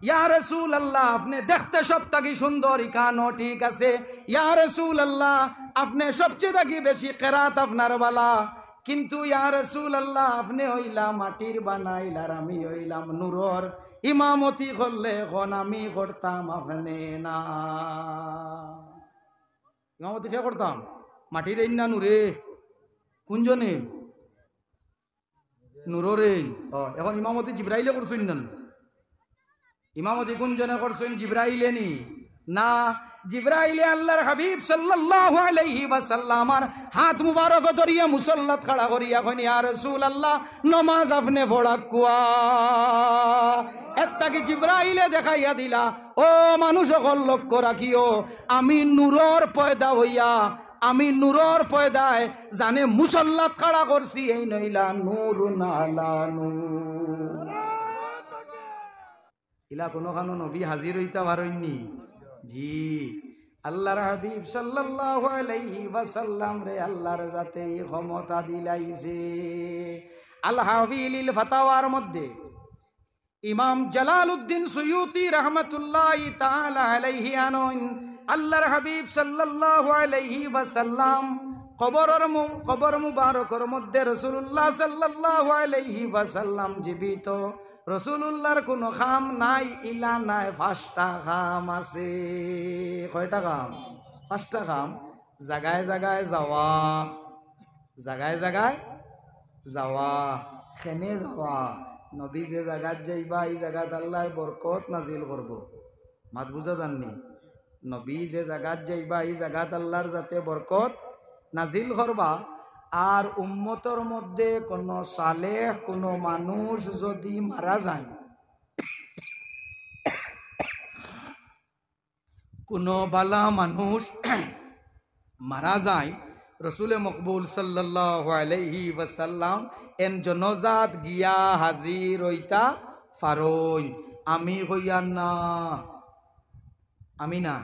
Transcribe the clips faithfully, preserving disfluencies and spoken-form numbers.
ইয়া রাসূলুল্লাহ, আপনে দেখতে সব থাকি সুন্দর, ইখানও ঠিক আছে। ইয়া রাসূলুল্লাহ, আপনে সবচেয়ে থাকি বেশি কেরাত আপনার বালা, কিন্তু ইয়া রাসূলুল্লাহ, আপনে অইলা মাটির বানাইল আর আমি অইলাম নূরর। ইমামতি করলে অখন আমি করতাম, আপনে না। ইমামতি কে করতাম? মাটির এইন না নূরে? কুনজনে? নূরর এইন। অ, অখন ইমামতি জিব্রাইলে করছইন না? ইমামতি কুনজনে করছইন? জিব্রাইলে নি? না, জিব্রাইলে আল্লাহর হাবিব সাল্লাল্লাহু আলাইহি ওয়াসাল্লামর হাত মুবারক ধরিয়া মুসল্লাত খাড়া করিয়া কইন, "ইয়া রাসূলুল্লাহ, নমাজ আপনে পড়াউক্কা।" এর থাকি জিব্রাইলে দেখাইয়া দিলা, "ও মানুষ অকল, লক্ষ্য রাখিও, আমি নূরর পয়দা অইয়া, আমি নূরর পয়দায় যানে মুসল্লাত খাড়া করছি, এইন অইলা নূরুন আলা নূর।" ইলা কুনুখানো নবী হাজির অইতা পারইন নি? জি, আল্লাহর হাবিব সাল্লাল্লাহু আলাইহি ওয়াসাল্লামরে আল্লাহর জাতে ই ক্ষমতা দিলাইছে। আল হাবি লিল ফাতাওয়ার মধ্যে ইমাম জালালউদ্দিন সুয়ুতি রহমতুল্লাহি তাআলা আলাইহি আনইন, আল্লাহর হাবিব সাল্লাল্লাহু আলাইহি ওয়াসাল্লাম কবরর মু-, কবর মুবারকর মধ্যে রাসূলুল্লাহ সাল্লাল্লাহু আলাইহি ওয়াসাল্লাম জীবিত। রাসূলুল্লাহর কুনু কাম নাই, ইলা নায়, পাঁচটা কাম আছে। কয়টা কাম? পাঁচটা কাম। জাগায় জাগায় যাওয়া, জাগায় জাগায় যাওয়া, কেনে যাওয়া? নবী যে জাগাত যাইবা, ই জাগাত আল্লায় বরকত নাজিল করবো। মাত বুঝা যার নি? নবী যে জাগাত যাইবা, ই জাগাত আল্লাহর জাতে বরকত নাজিল করবা। আর উম্মতর মধ্যে কুনু সালেহ, কুনু মানুষ যুদি মারা যায়, কুনু বালা মানুষ মারা যায়, রসুলে মকবুল সাল্লাল্লাহু আলাইহি ওয়াসাল্লাম এন জনাজাত গিয়া হাজির অইতা পারইন। আমি কইয়ার না, আমি না।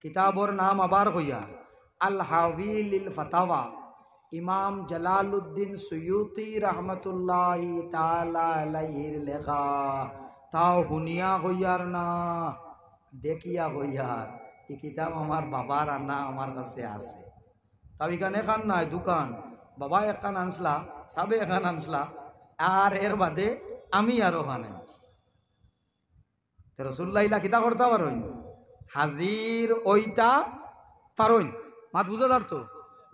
কিতাবর নাম আবার কইয়ার, আল হাবি লিল ফাতাওয়া, ইমাম জালালউদ্দিন সুয়ুতি রহমতুল্লাহি তাআলা আলাইহির লেখা। তাও হুনিয়া কইয়ার না, দেখিয়া কইয়ার। ই কিতাব আমার বাবার আনা, আমার কাছে আছে। তাও ইখান এখান নায়, দুখান। বাবা একখান আনছলা, সাবে একখান আনছলা, আর এর বাদে আমি আরো খান আনছি। তে রসুলুল্লাহ ইলা কিতা করতা পারইন? হাজির অইতা পারইন। মাত বুঝা যার তো?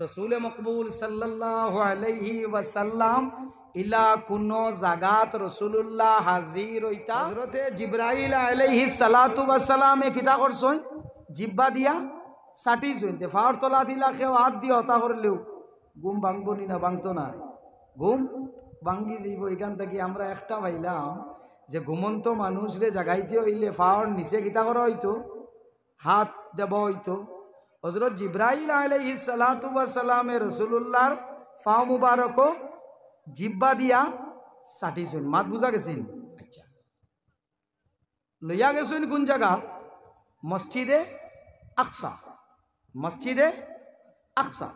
রসুলে মকবুল সাল্লাল্লাহু আলাইহি ওয়াসাল্লাম ইলা কুনু জাগাত রসুলুল্লাহ হাজির অইতা। হজরতে জিব্রাইল আলাইহিস সালাতু ওয়াস সালামে কিতা করছইন? জিব্বা দিয়া চাটিছইন। তে ফাওর তলা দিলা কেউ আত দিয়া অতা করলেও ঘুম ভাঙবো নি না? ভাঙতো না। ঘুম ভাঙ্গি যাইবো। ইখান থাকি আমরা একটা পাইলাম যে ঘুমন্ত মানুষরে জাগাইতে অইলে ফাওর নিচে কিতা করা অইতো? হাত দেওয়া অইতো। হজরত জিব্রাইল আলাইহিস সালাতু ওয়াস সালামে রসুলুল্লাহর ফাও মুবারকো জিব্বা দিয়া চাটিছইন। মাত বুঝা গেছে নি? আচ্ছা, লইয়া গেছইন কুন জাগাত? মসজিদে আকসা। মসজিদে আকসা।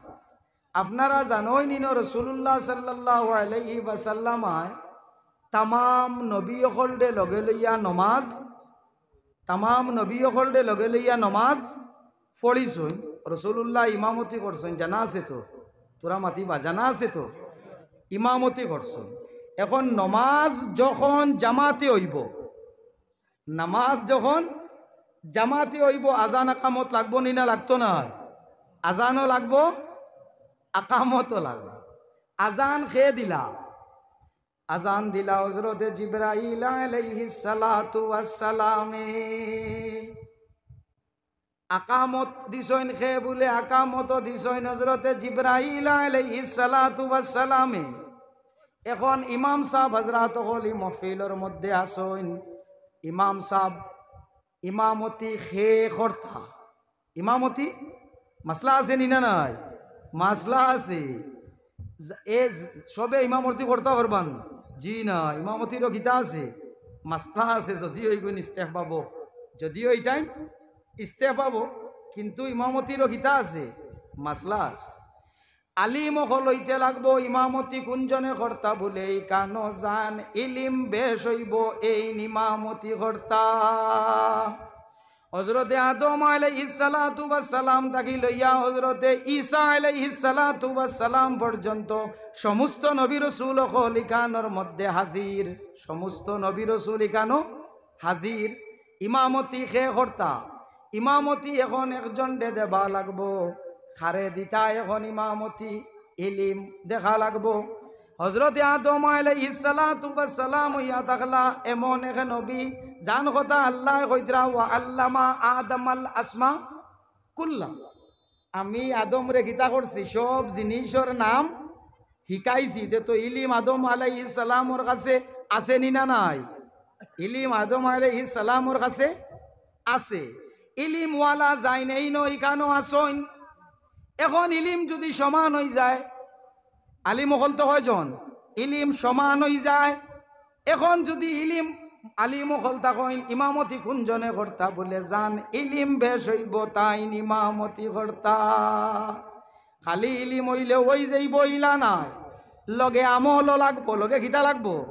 আপনারা জানইন নি, রসুলুল্লাহ সাল্লাল্লাহু আলাইহি ওয়াসাল্লামায় তামাম নবী অকলরে লগে লইয়া নমাজ, তামাম নবী অকলরে লগে লইয়া নমাজ পড়িছইন। রসুলুল্লাহ ইমামতি করছইন, জানা আছে তো? তোরা মাতিবা, জানা আছে তো? ইমামতি করছইন। এখন নমাজ যখন জামাতে অইবো, নামাজ যখন জামাতে অইবো, আজান আকামত লাগবো নি না লাগতো না? আজানও লাগবো, আকামতও লাগবো। আজান কে দিলা? আজান দিলা হজরতে জিব্রাইল আলাইহিস সালাতু ওয়াস সালামে। আকামত দিছইন কে বুলে? আকামত দিছইন হজরতে জিব্রাইল আলাইহিস সালাতু ওয়াস সালামে। এখন ইমাম সাব হজরত অকল ই মহফিলর মধ্যে আছইন, ইমাম সাব ইমামতি কে করতা? ইমামতি মাসলা আছে নি না নাই? মাসলা আছে। জ-, এ জ-, সবে ইমামতি করতা পারবা নি? জি না, ইমামতিরও কিতা আছে? মাসলা আছে, যদিও ইগুন ইস্তেহবাবো, যদিও ইটাইন ইস্তেহবাবো, কিন্তু ইমামতিরও কিতা আছে? মাসলা আছে। আলিম অকল অইতে লাগবো। ইমামতি কুনজনে করতা বুলে, ইখানো যান ইলিম বেশ অইবো, এইন ইমামতি করতা। হজরতে আদম আলাইহিস সালাতু ওয়াস সালাম থাকি লইয়া হজরতে ঈসা আলাইহিস সালাতু ওয়াস সালাম পর্যন্ত সমস্ত নবী রসুল অকল ইখানর মধ্যে হাজির। সমস্ত নবী রসুল ইখানো হাজির। ইমামতি কে করতা? ইমামতি এখন একজনরে দেবা লাগবো। কারে দিতা এখন ইমামতি? ইলিম দেখা লাগবো। হজরতে আদম আলাইহিস সালাতু ওয়াস সালাম অইয়া থাকলা এমন এক নবী, যান কথা আল্লায় কইতরা, "ওয়া আল্লামা আদম আল আসমা কুল্লা।" আমি আদমরে কিতা করছি? সব জিনিসর নাম হিকাইছি। তে তো ইলিম আদম আলাইহিস সালামর কাছে আছে নি না নাই? ইলিম আদম আলাইহিস সালামর কাছে আছে। ইলিমওয়ালা যাইন এইন ইখানো আছইন। এখন ইলিম যুদি সমান অইযায়, আলিম অকল তো কয়জন? ইলিম সমান অইযায়। এখন যুদি ইলিম আলিম অকল থাকইন, ইমামতি কুনজনে করতা বুলে, যান ইলিম বেশ অইবো, তাইন ইমামতি করতা। খালি ইলিম অইলে অইযাইবো ইলা নায়, লগে আমলও লাগবো। লগে কিতা লাগবো?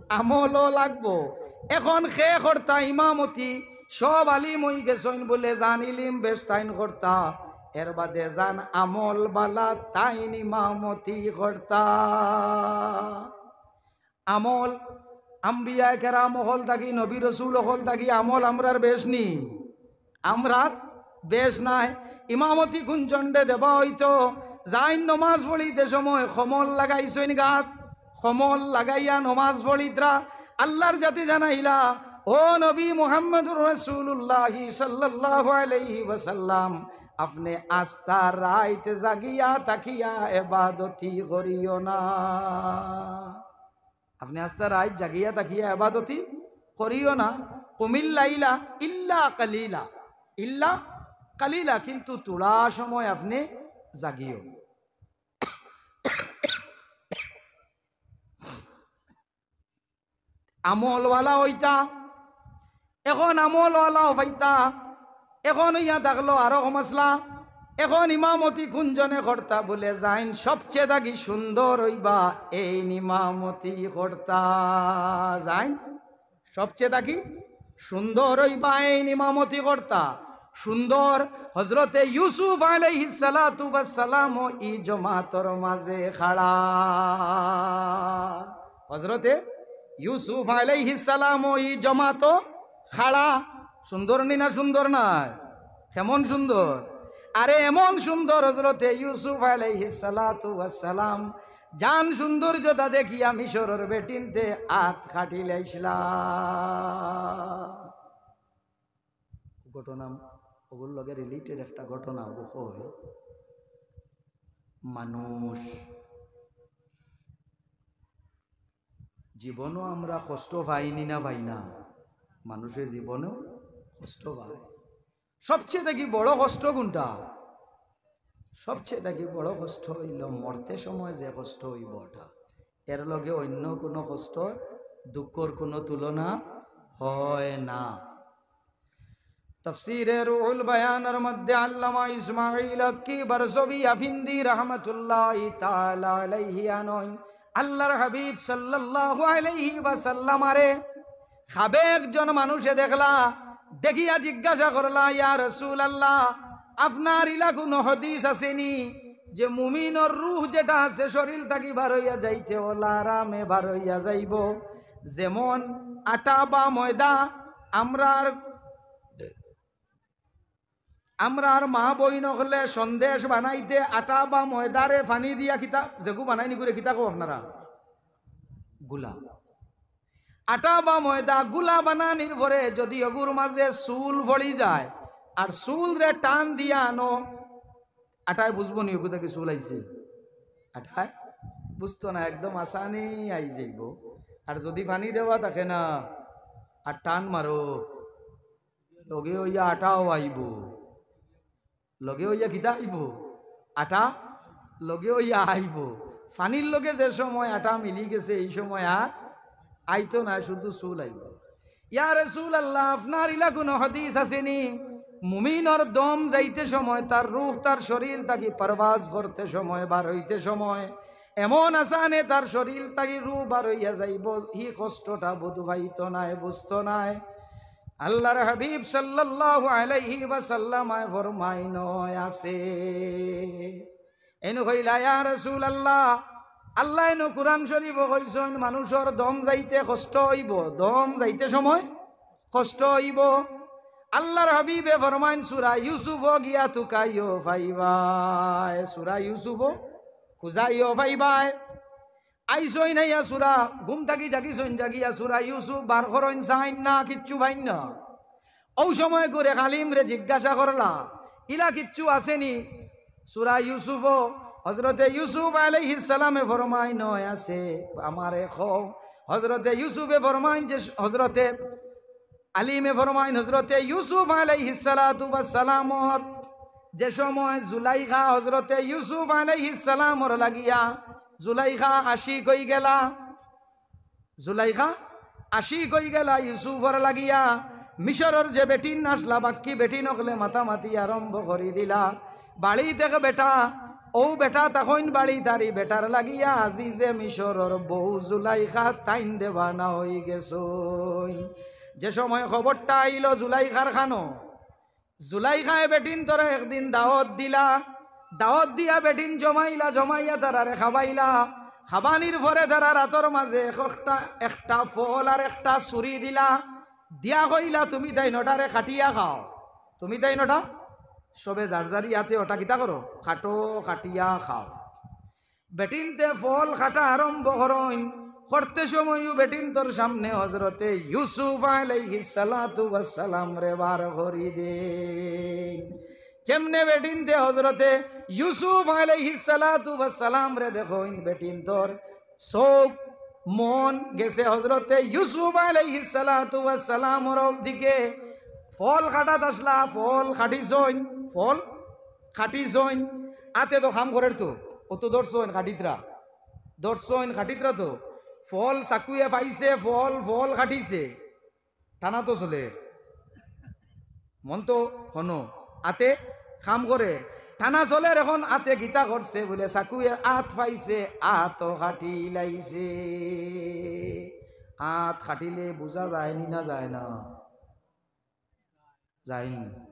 আমলও লাগবো। এখন কে করতা ইমামতি? সব আলিম অইগেছইন বুলে, যান ইলিম বেশ তাইন করতা, এরবাদে যান আমল বালা তাইন ইমামতি করতা। আমল, আম্বিয়ায়ে কেরাম অকল থাকি, নবী রসুল অকল থাকি আমল আমরার বেশ নি? আমরার বেশ নায়। ইমামতি কুনজনরে দেবা অইতো? যাইন নমাজ পড়িতে সময় কম্বল লাগাইছইন গাত, কম্বল লাগাইয়া নমাজ পড়িতরা। আল্লার জাতে জানাইলা, "ও নবী মুহাম্মদুর রাসূলুল্লাহি সাল্লাল্লাহু আলাইহি ওয়াসাল্লাম, আপনে আস্তা রাইত জাগিয়া থাকিয়া এবাদতি করিও না।" আপনে আস্তা রাইত জাগিয়া থাকিয়া এবাদতি করিও না। কুমিল লাইলা ইল্লা কালিলা, ইল্লা কালিলা, কিন্তু থুড়া সময় আপনে জাগিও। আমলওয়ালা অইতা, এখন আমলওয়ালাও পাইতা। এখন অইয়া থাকলো আরো মাসলা। এখন ইমামতি কুনজনে করতা বুলে, যাইন সবচে থাকি সুন্দর অইবা এইন ইমামতি করতা। যাইন সবচে থাকি সুন্দর অইবা এইন ইমামতি করতা। সুন্দর। হজরতে ইউসুফ আলাইহিস সালাতু ওয়াস সালামও ই জমাতর মাঝে খাড়া। হজরতে ইউসুফ আলাইহিস সালামও ই জমাতো খাড়া। সুন্দর নি না সুন্দর নায়? কেমন সুন্দর? আরে এমন সুন্দর হজরতে ইউসুফ আলাইহিস সালাতু ওয়াস সালাম, যান সৌন্দর্যতা দেখিয়া মিশরর বেটিন্তে আত কাটিলাইছলা। ঘটনা, ওগুর লগে related একটা ঘটনা, ওগু কই। মানুষ জীবনও আমরা কষ্ট পাইনি না পাই না? মানুষে জীবনও কষ্ট পায়। সবচে থাকি বড় কষ্ট কুনটা? সবচে থাকি বড় কষ্ট অইলো মরতে সময় যে কষ্ট অইবো ওটা, এর লগে অইন্য কুনু কষ্টর, দুঃখর কুনু তুলনা হয় না। তাফসীরে রুহুল বায়ানর মধ্যে আল্লামা ইসমাঈল হক্কি বারসবি আফিন্দি রহমতুল্লাহি তাআলা আলাইহি আনইন, আল্লার হাবিব সাল্লাল্লাহু আলাইহি ওয়াসাল্লামরে খাবে একজন মানুষে দেখলা, দেখিয়া জিজ্ঞাসা করলা, "ইয়া রাসূলুল্লাহ, আপনার ইলা কুনু হাদিস আছে নি যে মুমিনর রুহ যেটা আছে শরীর থাকি বার অইয়া যাইতে অলা আরামে বার অইয়া যাইবো, যেমন আটা বা ময়দা আমরার আমরার মা বইন অকলে সন্দেশ বানাইতে আটা বা ময়দারে পানি দিয়া কিতা, যেগু বানাইন ইগুরে কিতা কও আপনারা? গুলা। আটা বা ময়দা গুলা বানানির পরে যদি অগুর মাঝে চুল পড়ি যায়, আর চুলরে টান দিয়া আনো, আটায় বুঝবো নি অগু থাকি চুল আইছে? আটায় বুঝতো না, একদম আসানি আই যাইবো। আর যদি পানি দেওয়া থাকে না, আর টান মারো, লগে অইয়া আটাও আইবো। লগে অইয়া কিতা আইবো? আটা লগে অইয়া আইবো। পানির লগে যে সময় আটা মিলি গেছে, এই সময় আর আইতো না, শুধু চুল আইবো। ইয়া রাসূলুল্লাহ, আপনার ইলা কুনু হাদিস আছে নি? মুমিনর দম যাইতে সময়, তার রুহ তার শরীর থাকি পারওয়াজ করতে সময়, বার অইতে সময়, এমন আসানে তার শরীর থাকি রুহ বার অইয়া যাইবো, হি কষ্টটা বুঝ পাইতো নায়, বুঝতো নায়। আল্লাহর হাবিব সাল্লাল্লাহু আলাইহি ওয়াসাল্লাম আয় ফরমাইন আছে, এইন কইলা, "ইয়া রাসূলুল্লাহ, আল্লায় নু কুরআন শরীফো কইছইন, মানুষর দম যাইতে কষ্ট অইবো, দম যাইতে সময় কষ্ট অইবো।" আল্লাহর হাবিবে ফরমাইন, "সূরা ইউসুফো গিয়া তুকাইও পাইবায়, সূরা ইউসুফো খুজাইও পাইবায়।" আইছইন আইয়া সূরা, ঘুম থাকি জাগিছইন, জাগিয়া সূরা ইউসুফ বার করইন, চাইন না, কিচ্ছু পাইন না। অউ সময় করে আলিমরে জিজ্ঞাসা করলা, "ইলা কিচ্ছু আছেনি?" সূরা ইউসুফো হযরতে ইউসুফ আলাইহিস সালামে ফরমাইন আছে, "আমারে কও।" হযরতে ইউসুফে ফরমাইন যে, হযরতে আলিমে ফরমাইন, হযরতে ইউসুফ আলাইহিস সালাতু ওয়াস সালামর যে সময় জুলাইখা হযরতে ইউসুফ আলাইহিস সালামর লাগিয়া জুলাইখা আশিক অইগেলা, জুলাইখা আশিক অইগেলা ইউসুফর লাগিয়া। মিশরর যে বেটিন আছলা, বাক্কি বেটিন অকলে মাতামাতি আরম্ভ করি দিলা। বাড়িত এক বেটা, অউ বেটা তখন বাড়িত আর ই বেটার লাগিয়া আজিজে মিশরর বউ জুলাইখা তাইন দেওয়ানা অইগেছইন। যে সময় খবরটা আইলো জুলাইখার কানো, জুলাইখায় বেটিন্তরে একদিন দাওয়াত দিলা, দাওয়াত দিয়া বেটিন জমাইলা, জমাইয়া তারারে খাবাইলা। খাবানির পরে তারার আতর মাঝে এক-, একটা, একটা ফল আর একটা ছুরি দিলা, দিয়া কইলা, "তুমি তাইন অটারে কাটিয়া খাও, তুমি তাইন অটা সবে যার যার আতে অটা কিতা করো, কাটো, কাটিয়া খাও।" বেটিন্তে ফল কাটা আরম্ভ করইন, করতে সময়ও বেটিন্তর সামনে হযরতে ইউসুফ আলাইহিস সালাতু ওয়াস সালামরে বার করি দেইন। যেমনে বেটিন্তে হযরতে ইউসুফ আলাইহিস সালাতু ওয়াস সালামরে দেখইন, বেটিন্তর চউখ মন গেছে হযরতে ইউসুফ আলাইহিস সালাতু ওয়াস সালামর দিকে। ফল কাটাত আছলা, ফল কাটিছইন, ফল কাটিছইন, আতে তো কাম করের তো, অউ তো ধরছইন কাটিতরা, ধরছইন কাটিতরা তো, ফল চাকুয়ে পাইছে, ফল, ফল কাটিছে, টানা তো চলের, মন তো হনো, আতে কাম করের, টানা চলের। এখন আতে কিতা করছে বুলে, চাকুয়ে আত পাইছে, আতও কাটিলাইছে। আত কাটিলে বুঝা যায়নি না যায় না? যাইন।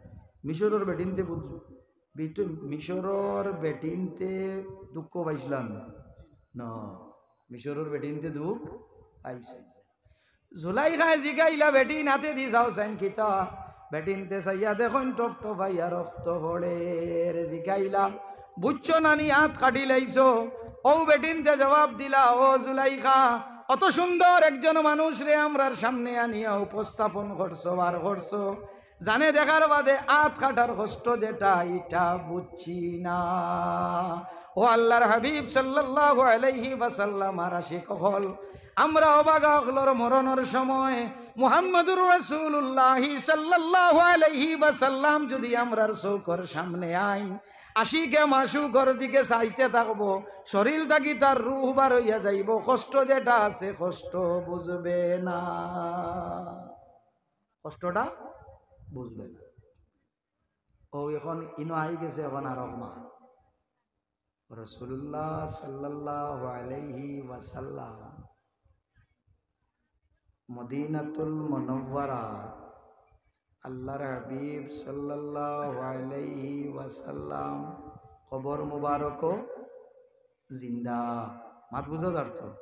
মিশরর বেটিন্তে বুঝ-, বিট-, মিশরর বেটিন্তে দুঃখ পাইছলান? না, মিশরর বেটিন্তে দুঃখ পাইছইন। জুলাইখায় জিগাইলা, "বেটিন, আতে দি চাও চাইন কিতা?" বেটিন্তে চাইয়া দেখইন টপ টপাইয়া রক্ত পড়ের। জিগাইলা, "বুঝছো না নি, আত কাটিলাইছো?" অউ বেটিন্তে জবাব দিলা, "ও জুলাইখা, অত সুন্দর একজন মানুষরে আমরার সামনে আনিয়া উপস্থাপন করছো, বার করছো, জানে দেখার বাদে আত কাটার কষ্ট যেটা, ইটা বুঝছি না।" ও আল্লাহর হাবিব সাল্লাল্লাহু আলাইহি ওয়াসাল্লাম আর আশিক অকল, আমরা অভাগা অকলর মরণর সময় মুহাম্মদুর রাসূলুল্লাহ সাল্লাল্লাহু আলাইহি ওয়াসাল্লাম যদি আমরার চউখর সামনে আইন, আশিকে মাশুকর দিকে চাইতে থাকবো, শরীর থাকি তার রুহ বার অইয়া যাইবো, কষ্ট যেটা আছে কষ্ট বুঝবে না, কষ্টটা বুঝবে না। ও এখন ইনো আই গেছে, এখন আর মা রাসূলুল্লাহ সাল্লাল্লাহু আলাইহি ওয়াসাল্লাম মদিনাতুল মুনাওয়ারা আল্লাহর হাবিব সাল্লাল্লাহু আলাইহি ওয়াসাল্লাম কবর মুবারকো জিন্দা। মাত বুঝা যার তো?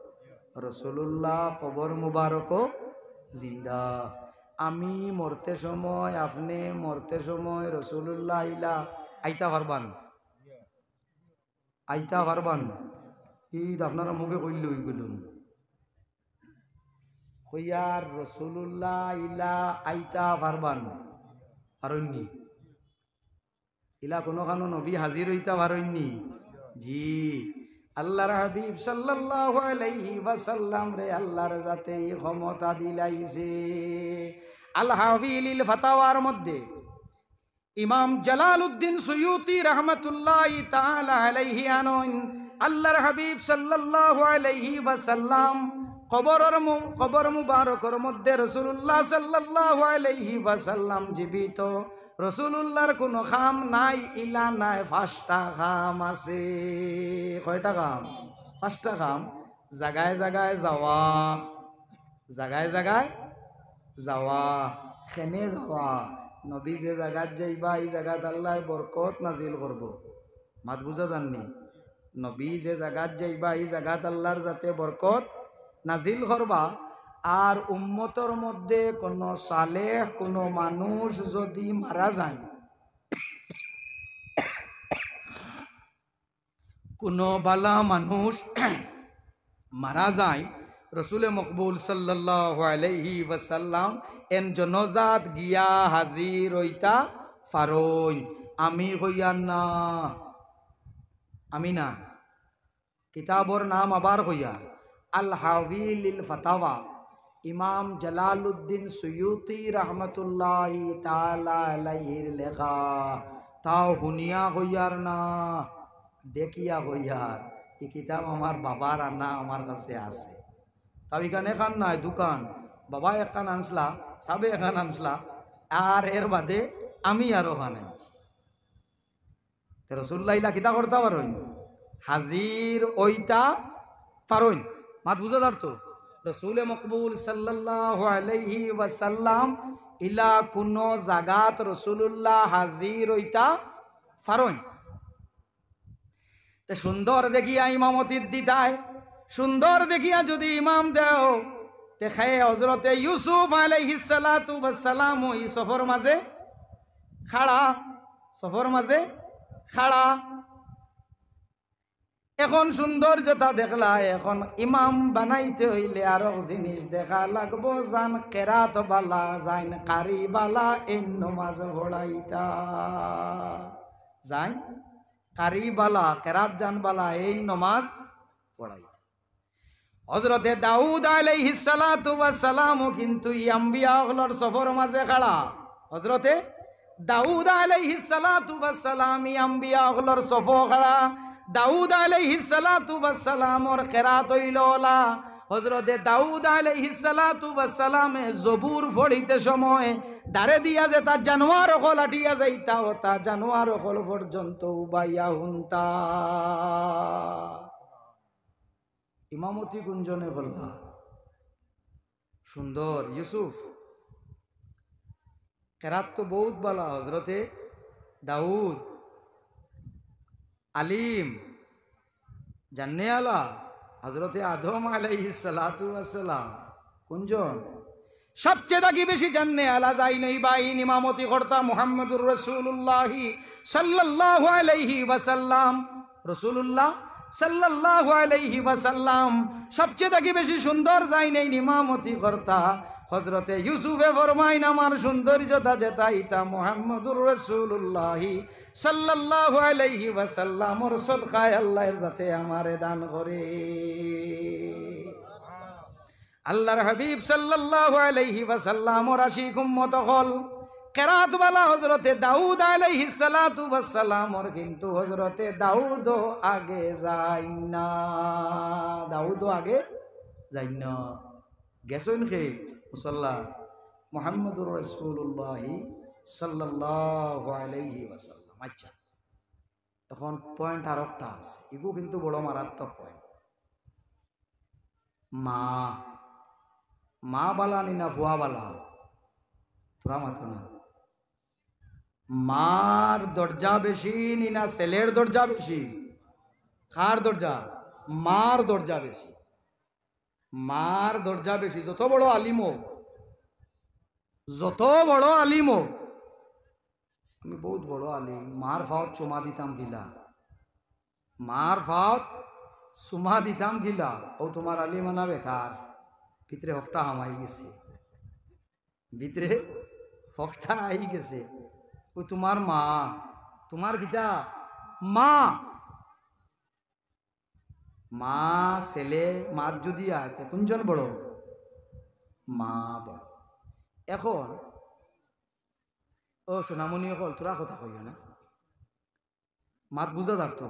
রাসূলুল্লাহ কবর মুবারকো জিন্দা। আমি মরতে সময়, আপনে মরতে সময় রাসূলুল্লাহ ইলা আইতা পারবান? আইতা পারবান? ঈদ আপনারা মুখে কইলে অই গেলুন। কইয়ার রাসূলুল্লাহ ইলা আইতা পারবান? পারইননি? ইলা কোনোখানো নবী হাজির অইতা পারইননি? জি, আল্লাহর হাবিব সাল্লাল্লাহু আলাইহি ওয়াসাল্লামরে আল্লাহর জাতে ই ক্ষমতা দিলাইছে। আল হাবি লিল ফাতাওয়ার মধ্যে ইমাম জালালউদ্দিন সুয়ুতি রহমতুল্লাহি তাআলা আলাইহি আনইন, আল্লাহর হাবিব সাল্লাল্লাহু আলাইহি ওয়াসাল্লাম কবরর মু-, কবর মুবারকর মধ্যে রাসূলুল্লাহ সাল্লাল্লাহু আলাইহি ওয়াসাল্লাম জীবিত, রসুলুল্লাহর কুনু কাম নাই, ইলা নায়, পাঁচটা কাম আছে। কয়টা কাম? পাঁচটা কাম। জাগায় জাগায় যাওয়া, জাগায় জাগায় যাওয়া। কেনে যাওয়া? নবী যে জাগাত যাইবা, ই জাগাত আল্লায় বরকত নাজিল করবো। মাত বুঝা যারনি? নবী যে জাগাত যাইবা, ই জাগাত আল্লার জাতে বরকত নাজিল করবা। আর উম্মতর মধ্যে কুনু সালেহ, কুনু মানুষ যুদি মারা যায়, কুনু বালা মানুষ মারা যায়, রসুলে মকবুল সাল্লাল্লাহু আলাইহি ওয়াসাল্লাম এন জনাজাত গিয়া হাজির অইতা পারইন। আমি কইয়ার না, আমি না। কিতাবর নাম আবার কইয়ার, আল হাবি লিল ফাতাওয়া, ইমাম জালালউদ্দিন সুয়ুতি রহমতুল্লাহি তাআলা আলাইহির লেখা। তাও হুনিয়া কইয়ার না, দেখিয়া কইয়ার। ই কিতাব আমার বাবার আনা, আমার কাছে আছে। তাও ইখান এখান নায়, দুখান। বাবায় একখান আনছলা, সাবে একখান আনছলা, আর এর বাদে আমি আরো খান আনছি। তে রসুলুল্লাহ ইলা কিতা করতা পারইন? হাজির অইতা পারইন। মাত বুঝা যার তো? রসুলে মকবুল সাল্লাল্লাহু আলাইহি ওয়াসাল্লাম ইলা কুনু জাগাত রসুলুল্লাহ হাজির অইতা পারইন। তে সুন্দর দেখিয়া ইমামতি দিতায়, সুন্দর দেখিয়া যুদি ইমাম দেও, তে হে হজরতে ইউসুফ আলাইহিস সালাতু ওয়াস সালাম ই সফর মাঝে খাড়া, সফর মাঝে খাড়া। এখন সুন্দর যেটা দেখলা, এখন ইমাম বানাইতে অইলে আরক জিনিস দেখা লাগবো, যান কেরাত বালা, যাইন কারি বালা, এইন নমাজ পড়াইতা। যাইন কারি বালা, কেরাত যান বালা, এইন নমাজ পড়াইতা। হজরতে দাউদ আলাইহিস সালাতু ওয়াস সালামও কিন্তু ই আম্বিয়া অকলর সফর মাঝে খাড়া। হজরতে দাউদ আলাইহিস সালাতু ওয়াস সালাম ই আম্বিয়া অকলর সফো খাড়া। দাউদ আলাইহিস সালাতু ওয়াস সালামর কেরাত অইলো অলা। হজরতে দাউদ আলাইহিস সালাতু ওয়াস সালামে জবুর পড়িতে সময় দারে দিয়া যেতা জানোয়ার অকল আটিয়া যাইতা, অতা জানোয়ার অকল পর্যন্ত উবাইয়া হুনতা। ইমামতি কুনজনে করলা? সুন্দর ইউসুফ। কেরাত তো বউত বালা, হজরতে দাউদ। আলিম, জাননে আলা, হজরতে আদম আলাইহিস সালাতু ওয়াস সালাম। কুনজন? সবচে থাকি বেশি জাননে আলা যাইন অইবা, এইন ইমামতি কর্তা মুহাম্মদুর রাসূলুল্লাহি সাল্লাল্লাহু আলাইহি ওয়াসাল্লাম। রাসূলুল্লাহ সাল্লাল্লাহু আলাইহি ওয়াসাল্লাম সবচে থাকি বেশি সুন্দর যাইন এইন ইমামতি কর্তা। হজরতে ইউসুফে ফরমাইন, আমার সৌন্দর্যতা যেতা ইতা মুহাম্মদুর রাসূলুল্লাহি সাল্লাল্লাহু আলাইহি ওয়াসাল্লামর সদকায় আল্লাহর জাতে আমারে দান করে। আল্লাহর হাবিব সাল্লাল্লাহু আলাইহি ওয়াসাল্লামর আশিক উম্মত অকল, কেরাত বালা হজরতে দাউদ আলাইহিস সালাতু ওয়াস সালামর, কিন্তু হজরতে দাউদও আগে যাইন না, দাউদও আগে যাইন না। গেছইন কে? মুসল্লা মুহাম্মদুর রাসূলুল্লাহি সাল্লাল্লাহু আলাইহি ওয়াসাল্লাম। আচ্ছা, এখন পয়েন্ট আরোকটা আছে, ইগু কিন্তু বড় মারাত্মক পয়েন্ট। মা, মা বালা নি না ফুয়া বালা? তোরা মাতো না। মার দরজা বেশি নি না ছেলের দরজা বেশি? কার দরজা? মার দরজা বেশি। মার দরজা বেশি। যত বড় আলিম হোক, যত বড় আলিম হোক, আমি বউত বড় আলিম, মার ফাওত চুমা দিতাম কিলা, মার ফাওত চুমা দিতাম কিলা, অউ তুমার আলিমানা বেকার, ভিতরে হকটা হামাই গেছে, ভিতরে হকটা আই গেছে। অউ তুমার মা, তুমার কিতা? মা। মা, ছেলে, মাত যুদি আয়, তে কুনজন বড়? মা বড়। এখন, ও সোনামণি অকল, তোরা কথা কইও না। মাত বুঝা যার তো?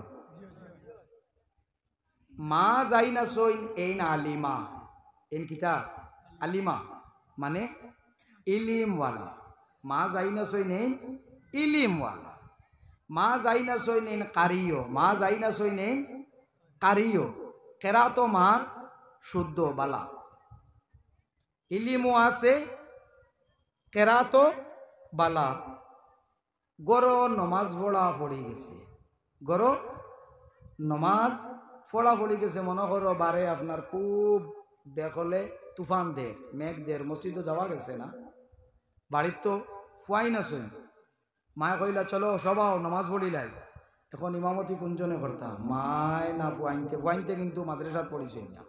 মা যাইন আছইন এইন আলিমা, এইন কিতা? আলিমা, মানে ইলিমওয়ালা। মা যাইন আছইন এইন ইলিমওয়ালা। মা যাইন আছইন এইন কারিও, মা যাইন আছইন এইন কারিও। কেরাতো মার শুদ্ধ বালা। ইলিমও আছে, কেরাতো বালা। ঘরো নমাজ পড়া পড়ি গেছে, ঘরো নমাজ পড়া পড়ি গেছে। মনো করো বারে আপনার খুব বেকলে তুফান দের, মেঘ দের, মসজিদো যাওয়া গেছে না, বাড়িত তো ফুয়াইন আছইন। মায়ে কইলা, "চলো সবাও নমাজ পড়িলাই।" এখন ইমামতি কুনজনে করতা, মায় না ফুয়াইনতে? ফুয়াইনতে কিন্তু মাদ্রাসাত পড়ছইন না।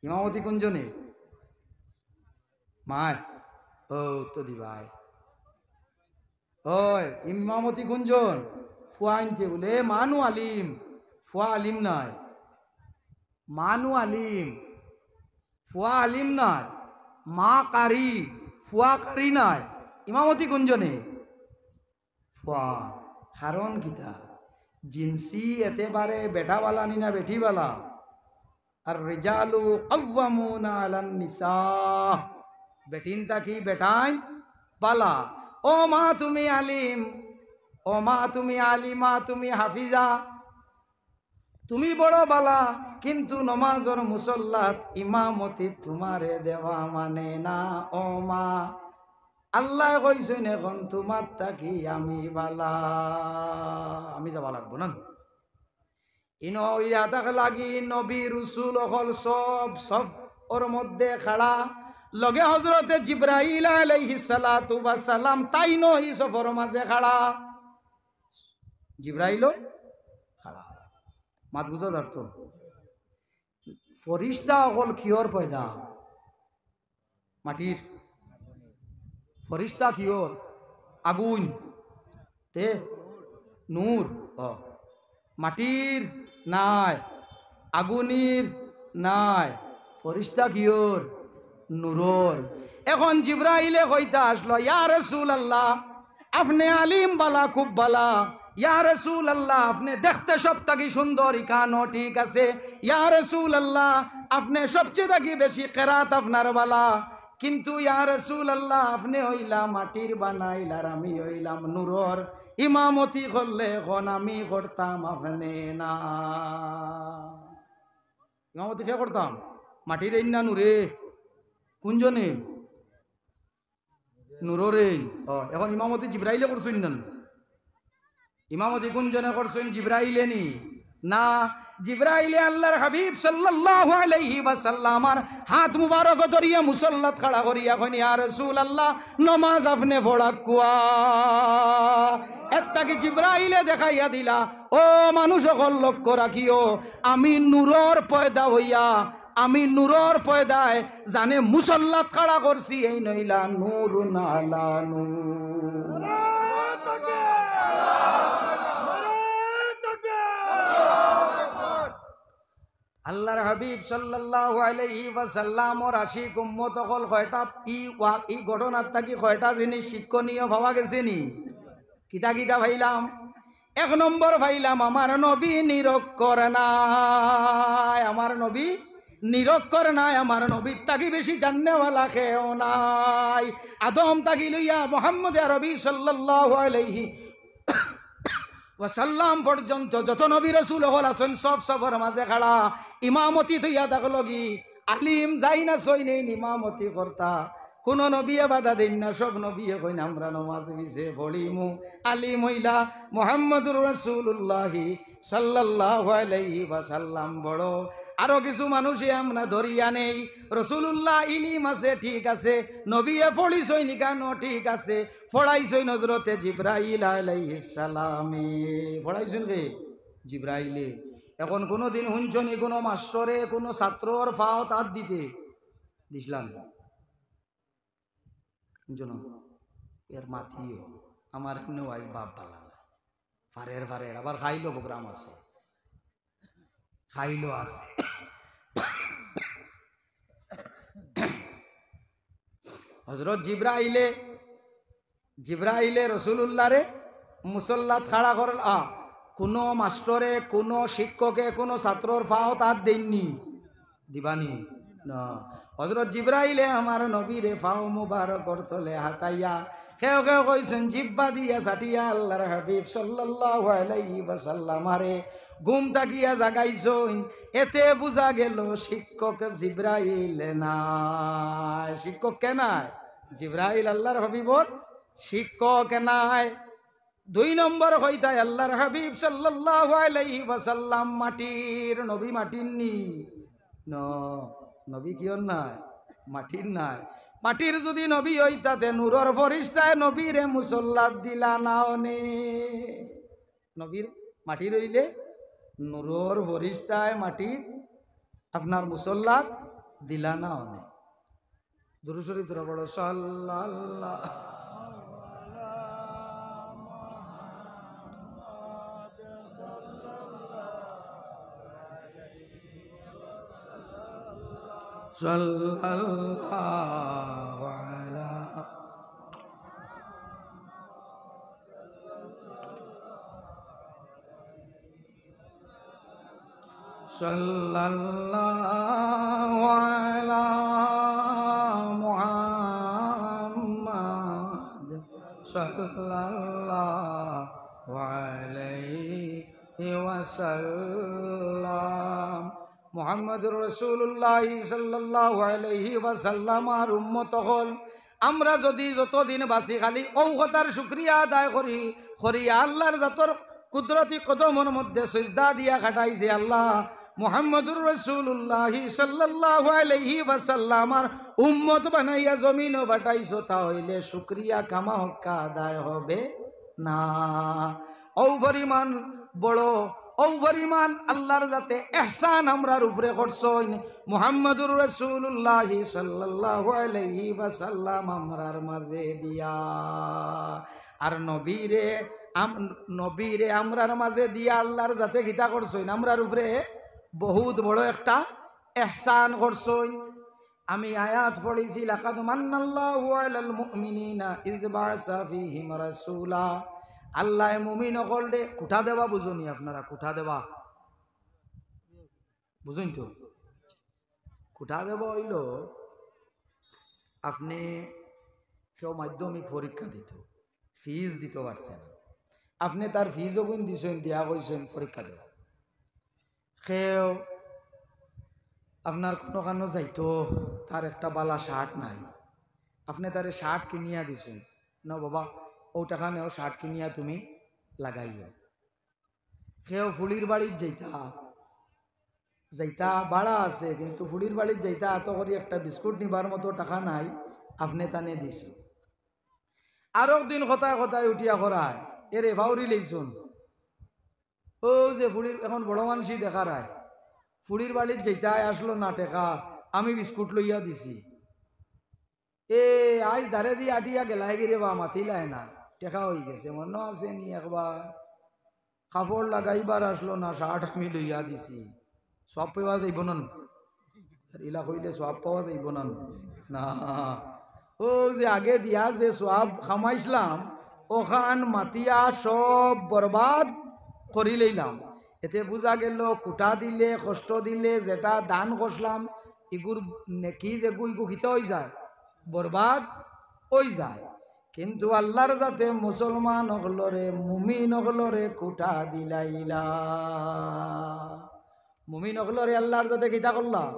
ইমামতি কুনজনে? মায়। ও, তো দিবায়। ওই, ইমামতি কুনজন? ফুয়াইনতে। বলে, "এ, মা নু আলিম, ফুয়া আলিম নায়।" মা নু আলিম, ফুয়া আলিম নায়। মা কারি, ফুয়া কারি নায়। ইমামতি কুনজনে? ফুয়া। কারণ কিতা? জিনসি এতেবারে বেটা বালা নি না বেটি বালা? আর রিজালু কাওয়ামুনা আলান নিসা। বেটিন থাকি বেটাইন বালা। ও মা তুমি আলিম, ও মা তুমি আলিমা, তুমি হাফিজা, তুমি বড় বালা, কিন্তু নমাজর মুসল্লাত ইমামতি তুমারে দেওয়া মানে না। ও মা, আল্লায় কইছইন এখন তুমার থাকি আমি বালা, আমি যাওয়া লাগবো না। ইনো ইয়া তাক লাগি নবী রসুল অকল সব সব ওর মধ্যে খাড়া, লগে হজরতে জিব্রাইল আলাইহিস সালাতু ওয়াস সালাম তাইনও ই সফর মাঝে খাড়া। জিব্রাইলও খাড়া। মাত বুঝা যার তো? ফরিস্তা অকল কিয়র পয়দা? মাটির। ফরিস্তা কিয়র? আগুন। তে? নূর। ও। মাটির নায়, আগুনির নায়, ফরিস্তা কিয়র? নূরর। এখন জিব্রাইলে কইতা আসলো, "ইয়া রাসূলুল্লাহ, আপনে আলিম বালা, খুব বালা। ইয়া রাসূলুল্লাহ, আপনে দেখতে সব থাকি সুন্দর, ইখানও ঠিক আছে। ইয়া রাসূলুল্লাহ, আপনে সবচেয়ে থাকি বেশি কেরাত আপনার বালা। কিন্তু ইয়া রাসূলুল্লাহ, আপনে অইলা মাটির বানাইল আর আমি অইলাম নূরর। ইমামতি করলে এখন আমি করতাম, আপনে না।" ইমামতি কে করতাম? মাটির এইন না নূরে? কুনজনে? নূরর এইন। ও, এখন ইমামতি জিব্রাইলে করছইন না? ইমামতি কুনজনে করছইন? জিব্রাইলে নি? না, জিব্রাইলে আল্লাহর হাবিব সাল্লাল্লাহু আলাইহি ওয়াসাল্লামর হাত মুবারক ধরিয়া মুসল্লাত খাড়া করিয়া কইন, "ইয়া রাসূলুল্লাহ, নমাজ আপনে পড়াউক্কা।" এর থাকি জিব্রাইলে দেখাইয়া দিলা, ও মানুষ অকল লক্ষ্য রাখিও, আমি নূরর পয়দা অইয়া, আমি নূরর পয়দায় যানে মুসল্লাত খাড়া করছি, এইন অইলা নূরুন আলা নূর। আল্লাহর হাবিব সাল্লাল্লাহু আলাইহি ওয়াসাল্লামর আশিক উম্মত অকল কয়টা, ই ওয়া-, ই ঘটনার থাকি কয়টা জিনিস শিক্ষণীয় পাওয়া গেছে নি? কিতা কিতা পাইলাম? এক নম্বর পাইলাম, আমার নবী নিরক্ষর নায়, আমার নবী নিরক্ষর নায়, আমার নবীর থাকি বেশি জাননেওয়ালা কেউ নাই। আদম থাকি লইয়া মুহাম্মদ আরবি সাল্লাল্লাহু আলাইহি ওয়াসাল্লাম পর্যন্ত যত নবী রসুল অকল আছইন, সব সফর মাঝে খাড়া, ইমামতি থইয়া থাকলগি। আলিম যাইন আছইন এইন ইমামতি করতা। কুনু নবিয়ে বাধা দেইন না, সব নবিয়ে কইন, "আমরা নমাজ পিছে পড়িমু।" আলিম অইলা মুহাম্মদুর রাসূলুল্লাহি সাল্লাল্লাহু আলাইহি ওয়াসাল্লাম বড়। আরো কিছু মানুষে আমরা ধরিয়া নেই, রসুলুল্লাহ ইলিম আছে, ঠিক আছে, নবিয়ে পড়িছইন ইখানও ঠিক আছে, পড়াইছইন হজরতে জিব্রাইল আলাইহিস সালামে। পড়াইছইন কে? জিব্রাইলে। এখন কুনু দিন হুনছো নি কুনু মাস্টরে কুনু ছাত্রর পাওত আত দিতে? দিছলা না। হুনছো না? এর মাতিও। আমার এমনেও আইজ বাপ বালা না। ফারের ফারের, আবার খাইলো প্রোগ্রাম আছে। খাইলো আছে। হজরত জিব্রাইলে, জিব্রাইলে রসুলুল্লাহরে মুসল্লাত খাড়া করলা, আ, কুনু মাস্টরে, কুনু শিক্ষকে, কুনু ছাত্রর পাওত আত দেইন নি? দিবা নি? না, হযরত জিব্রাইলে আমার নবীরে পাও মুবারকর তলে হাতাইয়া কেউ কেউ কইছইন জিব্বা দিয়া চাটিয়া আল্লাহর হাবিব সাল্লাল্লাহু আলাইহি ওয়াসাল্লামারে ঘুম থাকিয়া জাগাইছইন। এতে বুঝা গেল শিক্ষক জিব্রাইল নায়। শিক্ষক কে নায়? জিব্রাইল আল্লাহর হাবিবর শিক্ষক নায়। দুই নম্বর কইতায় আল্লাহর হাবিব সাল্লাল্লাহু আলাইহি ওয়াসাল্লাম মাটির নবী, মাটির নি? ন, নবী কিওর নায়? মাটির নায়। মাটির যুদি নবী অইতা তে নূরর ফরিস্তায় নবীরে মুসল্লাত দিলা না অনে। নবীর মাটির অইলে নূরর ফরিস্তায় মাটির আপনার মুসল্লাত দিলা না অনে। দুরূদ শরীফ তোরা পড়ো, সাল্লাল্লাহু সাল্লাল্লাহু আলা সাল্লাল্লাহু আলা মুহাম্মাদ সাল্লাল্লাহু আলাইহি ওয়াসাল্লাম। মুহাম্মাদুর রাসূলুল্লাহ সাল্লাল্লাহু আলাইহি ওয়াসাল্লাম আর উম্মত অকল, আমরা যুদি যতদিন বাঁচি খালি অউ কথার শুকরিয়া আদায় করি, করি আল্লাহর জাতর কুদরতি কদমর মধ্যে সইজদা দিয়া খাটাই যে আল্লাহ মুহাম্মাদুর রাসূলুল্লাহ সাল্লাল্লাহু আলাইহি ওয়াসাল্লাম আর উম্মত বানাইয়া জমিনো পাঠাইছো, তা অইলে শুকরিয়া কামা হক্কা আদায় হবে না। অউ পরিমাণ বড়, অউ পরিমাণ আল্লাহর জাতে এহসান আমরার উপরে করছইন মুহাম্মাদুর রাসূলুল্লাহ সাল্লাল্লাহু আলাইহি ওয়াসাল্লাম আমরার মাঝে দিয়া। আর নবীরে আম-, নবীরে আমরার মাঝে দিয়া আল্লাহর জাতে কিতা করছইন? আমরার উপরে বহুত বড় একটা এহসান করছইন। আমি আয়াত পড়ছি, লাকাদ মান্নাল্লাহু আলাল মুমিনিনা ইয বাআসা ফীহিম রাসূলা। আল্লায় মুমিন অকলরে খুটা দেওয়া বুঝইন নি আপনারা? খুটা দেওয়া বুঝইন তো? খুটা দেওয়া অইলো, আপনে কেউ মাধ্যমিক পরীক্ষা দিত, ফিজ দিত পারছে না, আপনে তার ফিজ অগুইন দিছইন, দিয়া কইছইন পরীক্ষা দেও। কেউ আপনার কুনুখানো যাইতো, তার একটা বালা শার্ট নাই, আপনে তারে শার্ট কিনিয়া দিছইন, "নাও বাবা, অউ টেকা নেও, শার্ট কিনিয়া তুমি লাগাইও।" কেউ ফুড়ির বাড়িত যাইতা, যাইতা ভাড়া আছে, কিন্তু ফুড়ির বাড়িত যাইতা অত করি একটা বিস্কুট নিবার মতো টেকা নাই, আপনে তানে দিছইন। আরক দিন কথায় কথায় উঠিয়া করায়, "এরে, ফাউরি লইছইন।" অউ যে ফুড়ির, এখন বড় মানষি দেখারায়, ফুড়ির বাড়িত যাইতায় আছলো না টেকা, আমি বিস্কুট লইয়া দিছি। এ, আইজ দারেদি আটিয়া গেলায় গিরে বা, মাতিলায় না, টেকা অইগেছে, মনো আছে নি একবার? কাপড় লাগাইবার আছলো না, শার্ট আমি লইয়া দিছি। সওয়াব পাওয়া যাইবো না? আর ইলা কইলে সওয়াব পাওয়া যাইবো না? না। অউ যে আগে দিয়া যে সওয়াব কামাইছলাম, অখান মাতিয়া সব বরবাদ করিলাইলাম। এতে বুঝা গেল, খুটা দিলে, কষ্ট দিলে, যেটা দান করছলাম, ইগুর নেকি যেগু, ইগু কিতা অইযায়? বরবাদ অইযায়। কিন্তু আল্লাহর জাতে মুসলমান অকলরে, মুমিন অকলরে খুটা দিলাইলা। মুমিন অকলরে আল্লাহর জাতে কিতা করলা?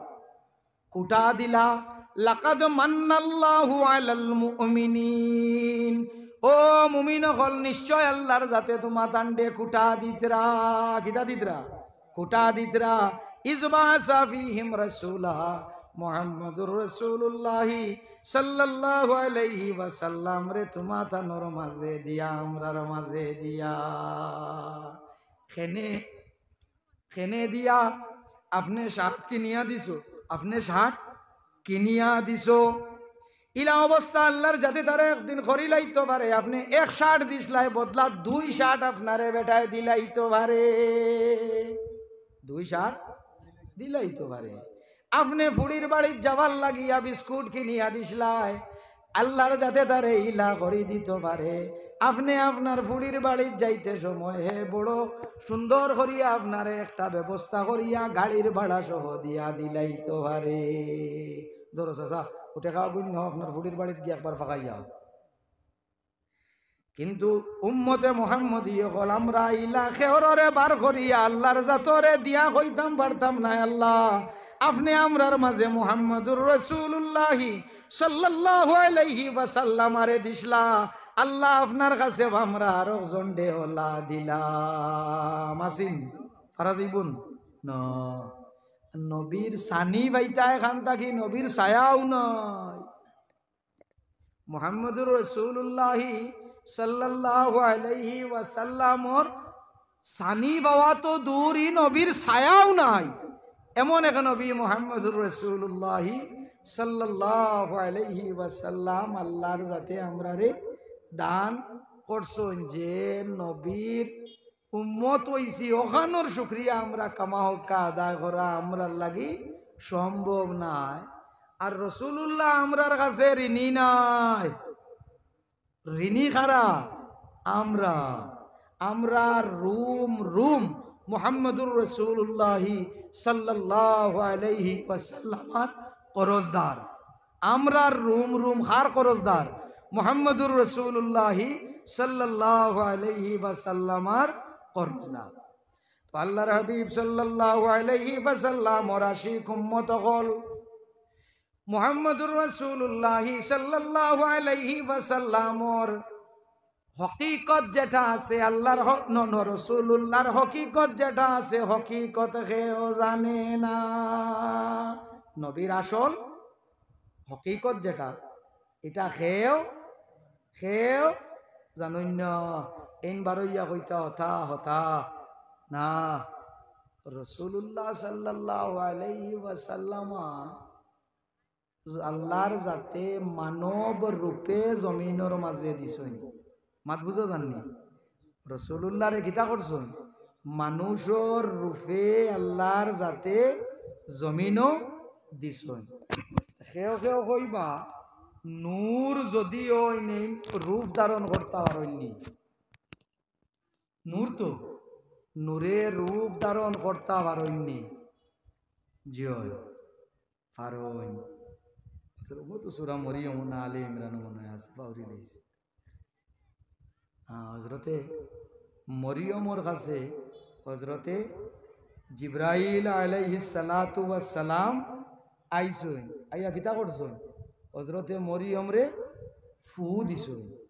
খুটা দিলা। লাকাদ মান্নাল্লাহু আলাল মুমিনিন। ও মুমিন অকল, নিশ্চয় আল্লাহর জাতে তুমাতানরে খুটা দিতরা। কিতা দিতরা? খুটা দিতরা। ইয বাআসা ফীহিম রাসূলা, মুহাম্মাদুর রাসূলুল্লাহ সাল্লাল্লাহু আলাইহি ওয়াসাল্লামরে তুমাতানর মাঝে দিয়া, আমরার মাঝে দিয়া। কেনে, কেনে দিয়া? আপনে শার্ট কিনিয়া দিছো, আপনে শার্ট কিনিয়া দিছো। ইলা অবস্থা আল্লাহর জাতে তারা একদিন করিলাইতো পারে, আপনে এক শার্ট দিছলায়, বদলা দুই শার্ট আপনারে বেটায় দিলাইতো পারে, দুই শার্ট দিলাইতো পারে। আপনে ফুড়ির বাড়িত যাবার লাগিয়া বিস্কুট কিনিয়া দিছলায়, আল্লাহর যাতে তারে ইলা করি দিতো পারে। আপনে আপনার ফুড়ির বাড়িত যাইতে সময় হে বড় সুন্দর করিয়া আপনারে একটা ব্যবস্থা করিয়া গাড়ির ভাড়া সহ দিয়া দিলাইতো পারে। ধরো চাচা, ও টেকা গুইন্য, আপনার ফুড়ির বাড়িত গিয়া একবার ফাঁকাইয়া। কিন্তু উম্মতে মুহাম্মদী অকল আমরা ইলা খেওররে বার করিয়া আল্লাহর জাতরে দিয়া কইতাম পারতাম না, "আল্লাহ, আপনে আমরার মাঝে মুহাম্মদুর রাসূলুল্লাহি সাল্লাল্লাহু আলাইহি ওয়াসাল্লাম আরে দিছলা, আল্লাহ আপনার কাছে আমরা আরক জনরে অলা দিলাম।" আছইন? ফারা যাইবো নি? না। নবীর ছানি পাইতা এখান থাকি, নবীর ছায়াও নাই। মুহাম্মদুর রাসূলুল্লাহি সাল্লাল্লাহু আলাইহি ওয়াসাল্লামর ছানি পাওয়া তো দূরই, নবীর ছায়াও নাই। এমন এক নবী মুহাম্মদুর রাসূলুল্লাহি সাল্লাল্লাহু আলাইহি ওয়াসাল্লাম আল্লাহর জাতে আমরারে দান করছইন, যে নবীর উম্মত অইছি, অখানর শুকরিয়া আমরা কামা হক্কা আদায় করা আমরার লাগি সম্ভব নায়। আর রাসূলুল্লাহ আমরার কাছে ঋণী নায়। ঋণী কারা? আমরা। আমরা রুম রুম মুহাম্মদুর রাসূলুল্লাহি সাল্লাল্লাহু আলাইহি ওয়াসাল্লামর করজদার। আমরার রুম রুম কার করজদার? মুহাম্মদুর রাসূলুল্লাহি সাল্লাল্লাহু আলাইহি ওয়াসাল্লামর করজদার। তো আল্লাহর হাবিব সাল্লাল্লাহু আলাইহি ওয়াসাল্লামর আশিক উম্মত অকল, মুহাম্মদুর রাসূলুল্লাহি সাল্লাল্লাহু আলাইহি ওয়াসাল্লামর হকিকত যেটা আছে, আল্লাহর হ-, ন-, ন-, রাসূলুল্লাহর হকিকত যেটা আছে, হকিকত কেউ জানে না। নবীর আসল হকিকত যেটা, ইটা কেউ, কেউ জানইন না। এইন বারইয়া কইতা হতা, হতা না। রাসূলুল্লাহ সাল্লাল্লাহু আলাইহি ওয়াসাল্লাম আল্লাহর জাতে মানব রূপে জমিনর মাঝে দিছইন। মাত বুঝা যার নি? রাসূলুল্লাহরে কিতা করছইন? মানুষর রূপে আল্লাহর জাতে জমিনো দিছইন। কেউ কেউ কইবা, নূর যদিও ইনে রূপ ধারণ করতা পারইন নি। নূর তো, নূরে রূপ ধারণ করতা পারইন নি। জি অয়। পারইন। আসলে ও তো সূরা মরিয়ম না আলে ইমরান মনে হয় আছে, পাউরি লইছি। হ্যাঁ, হযরতে মরিয়মর কাছে হযরতে জিব্রাইল আলাইহিস সালাতু ওয়াস সালাম আইছইন। আইয়া কিতা করছইন? হযরতে মরিয়মরে ফু দিছইন।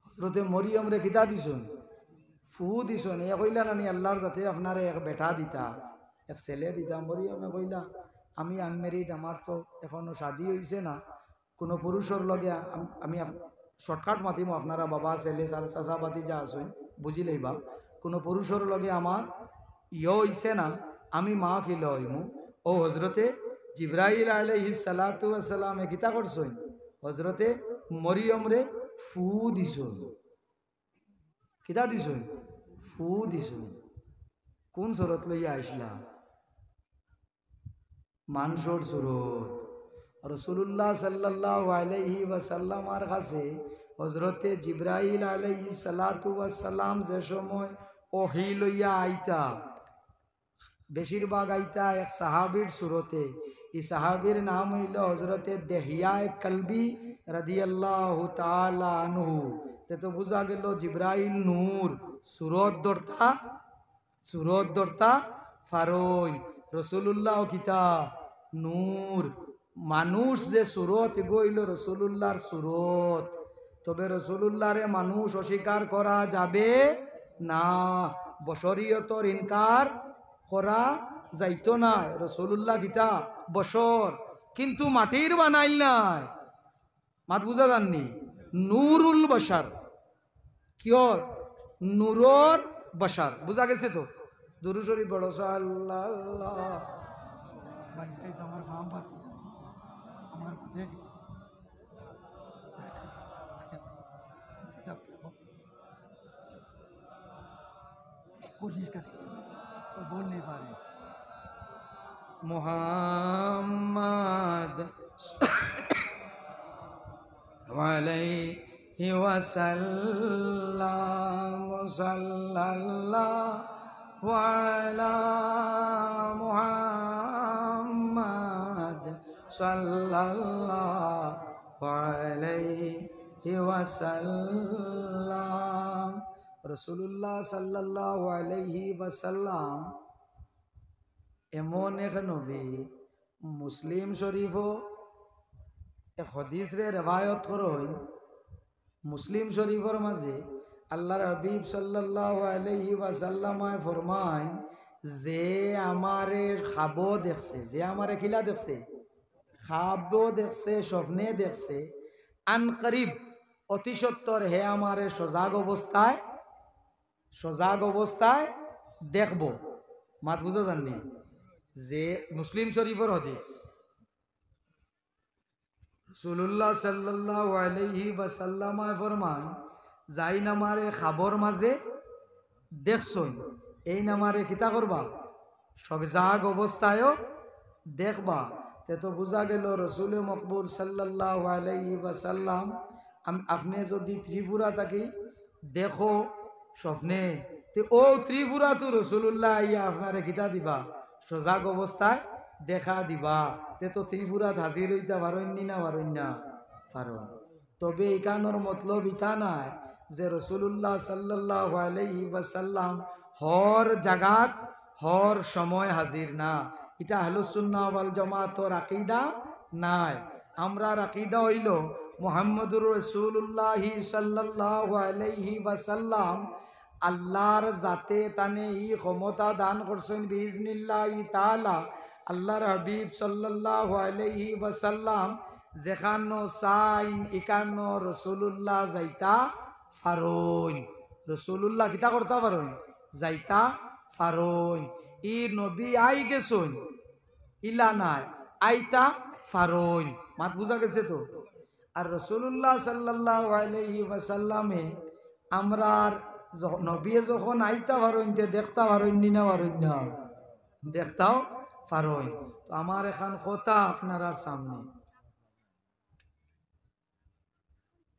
হযরতে মরিয়মরে কিতা দিছইন? ফু দিছইন। এ কইলা নানি আল্লাহর জাতে আপনারে এক বেটা দিতা, এক ছেলে দিতা। মরিয়মে কইলা, "আমি আনমেরিড, আমার তো এখনো শাদী অইছে না।" কোনো পুরুষর লগে আম-, আমি আপ-, shortcut মাতিমু, আপনারা বাবা, ছেলে, চা-, চাচা, ভাতিজা আছইন, বুঝি লইবা। কোনো পুরুষর লগে আমার ইয়ে অইছে না, আমি মা কিলা অইমু? ও হযরতে জিব্রাইল আলাইহিস সালাতু ওয়াস সালামে কিতা করছইন? হযরতে মরিয়মরে ফু দিছইন। কিতা দিছইন? ফু দিছইন। কোন সুরত লইয়া আইছলা? মানষর সুরত। রাসূলুল্লাহ সাল্লাল্লাহু আলাইহি ওয়াসাল্লামর কাছে হযরতে জিব্রাইল আলাইহিস সালাতু ওয়াস সালাম যে সময় ওহী লইয়া আইতা, বেশিরভাগ আইতা এক সাহাবীর সুরতে। ই সাহাবীর নাম অইলো হযরতে দেহইয়ায়ে কালবী রাদিয়াল্লাহু তাআলা আনহু। তে তো বুঝা গেল জিব্রাইল নূর, সুরত ধরতা, সুরত ধরতা পারইন। রাসূলুল্লাহ কিতা? নূর। মানুষ যে সুরত, এগু অইলো রাসূলুল্লাহর সুরত। তবে রাসূলুল্লাহরে মানুষ অস্বীকার করা যাবে না, বশরিয়তর ইনকার করা যাইতো নায়। রাসূলুল্লাহ কিতা? বশর, কিন্তু মাটির বানাইল নায়। মাত বুঝা যার নি? নুরুল বশর। কিয়র? নূরর বশর। বুঝা গেছে তো? দুরূদ শরীফ পড়ো, সাল্লাল্লাহু। ভাই, এই যে আমার ফার্ম পার, আমার দেখ। कोशिश करते हैं, वो बोल नहीं पा रहे। मोहम्मद। عليه وسلم. صلى الله على محمد، صلى الله عليه وسلم. রাসূলুল্লাহ সাল্লাল্লাহু আলাইহি ওয়াসাল্লাম এমন এক নবী, মুসলিম শরীফও এক হাদিসরে রেওয়ায়ত করইন। মুসলিম শরীফর মাঝে আল্লাহর হাবিব সাল্লাল্লাহু আলাইহি ওয়াসাল্লামায় ফরমাইন, "যে আমারে খাবো দেখছে, যে আমারে কিলা দেখছে, খাবো দেখছে, স্বপ্নে দেখছে, আন করিব, অতি সত্বর হে আমারে সজাগ অবস্থায়, সজাগ অবস্থায় দেখবো।" মাত বুঝা যাননি? যে মুসলিম শরীফর হাদিস, রাসূলুল্লাহ সাল্লাল্লাহু আলাইহি ওয়াসাল্লামায় ফরমাইন, "যাইন আমারে খাবর মাঝে দেখছইন, এইন আমারে কিতা করবা? সজাগ অবস্থায়ও দেখবা।" তে তো বুঝা গেল রসুলে মকবুল সাল্লাল্লাহু আলাইহি ওয়াসাল্লাম, আম-, আপনে যদি ত্রিপুরা থাকি দেখো স্বপ্নে, তে অউ ত্রিপুরাত তো রসুলুল্লাহ আইয়া আপনারে কিতা দিবা? সজাগ অবস্থায় দেখা দিবা। তে তো ত্রিপুরাত হাজির অইতা পারইন নি না পারইন না? পারইন। তবে ইখানর মতলব ইতা নায় যে রসুলুল্লাহ সাল্লাল্লাহু আলাইহি ওয়াসাল্লাম হর জাগাত হর সময় হাজির না। ইটা আহলুস সুন্নাহ ওয়াল জামাতর আকিদা নায়। আমরার আকিদা অইলো মুহাম্মদুর রাসূলুল্লাহি সাল্লাল্লাহু আলাইহি ওয়াসাল্লাম আল্লাহর জাতে তানে ই ক্ষমতা দান করছইন বিইজনিল্লাহি তাআলা। আল্লাহর হাবিব সাল্লাল্লাহু আলাইহি ওয়াসাল্লাম যেখানো চাইন ইখানো রসুলুল্লাহ যাইতা পারইন। রসুলুল্লাহ কিতা করতা পারইন? যাইতা পারইন। ই নবী আই গেছইন, ইলা নায়, আইতা পারইন। মাত বুঝা গেছে তো? আর রসুলুল্লাহ সাল্লাল্লাহু আলাইহি ওয়াসাল্লামে আমরার যখ-, নবীয়ে যখন আইতা পারইন, তে দেখতা পারইন নি না পারইন না? দেখতাও পারইন। তো আমার এখান কথা আপনারার সামনে,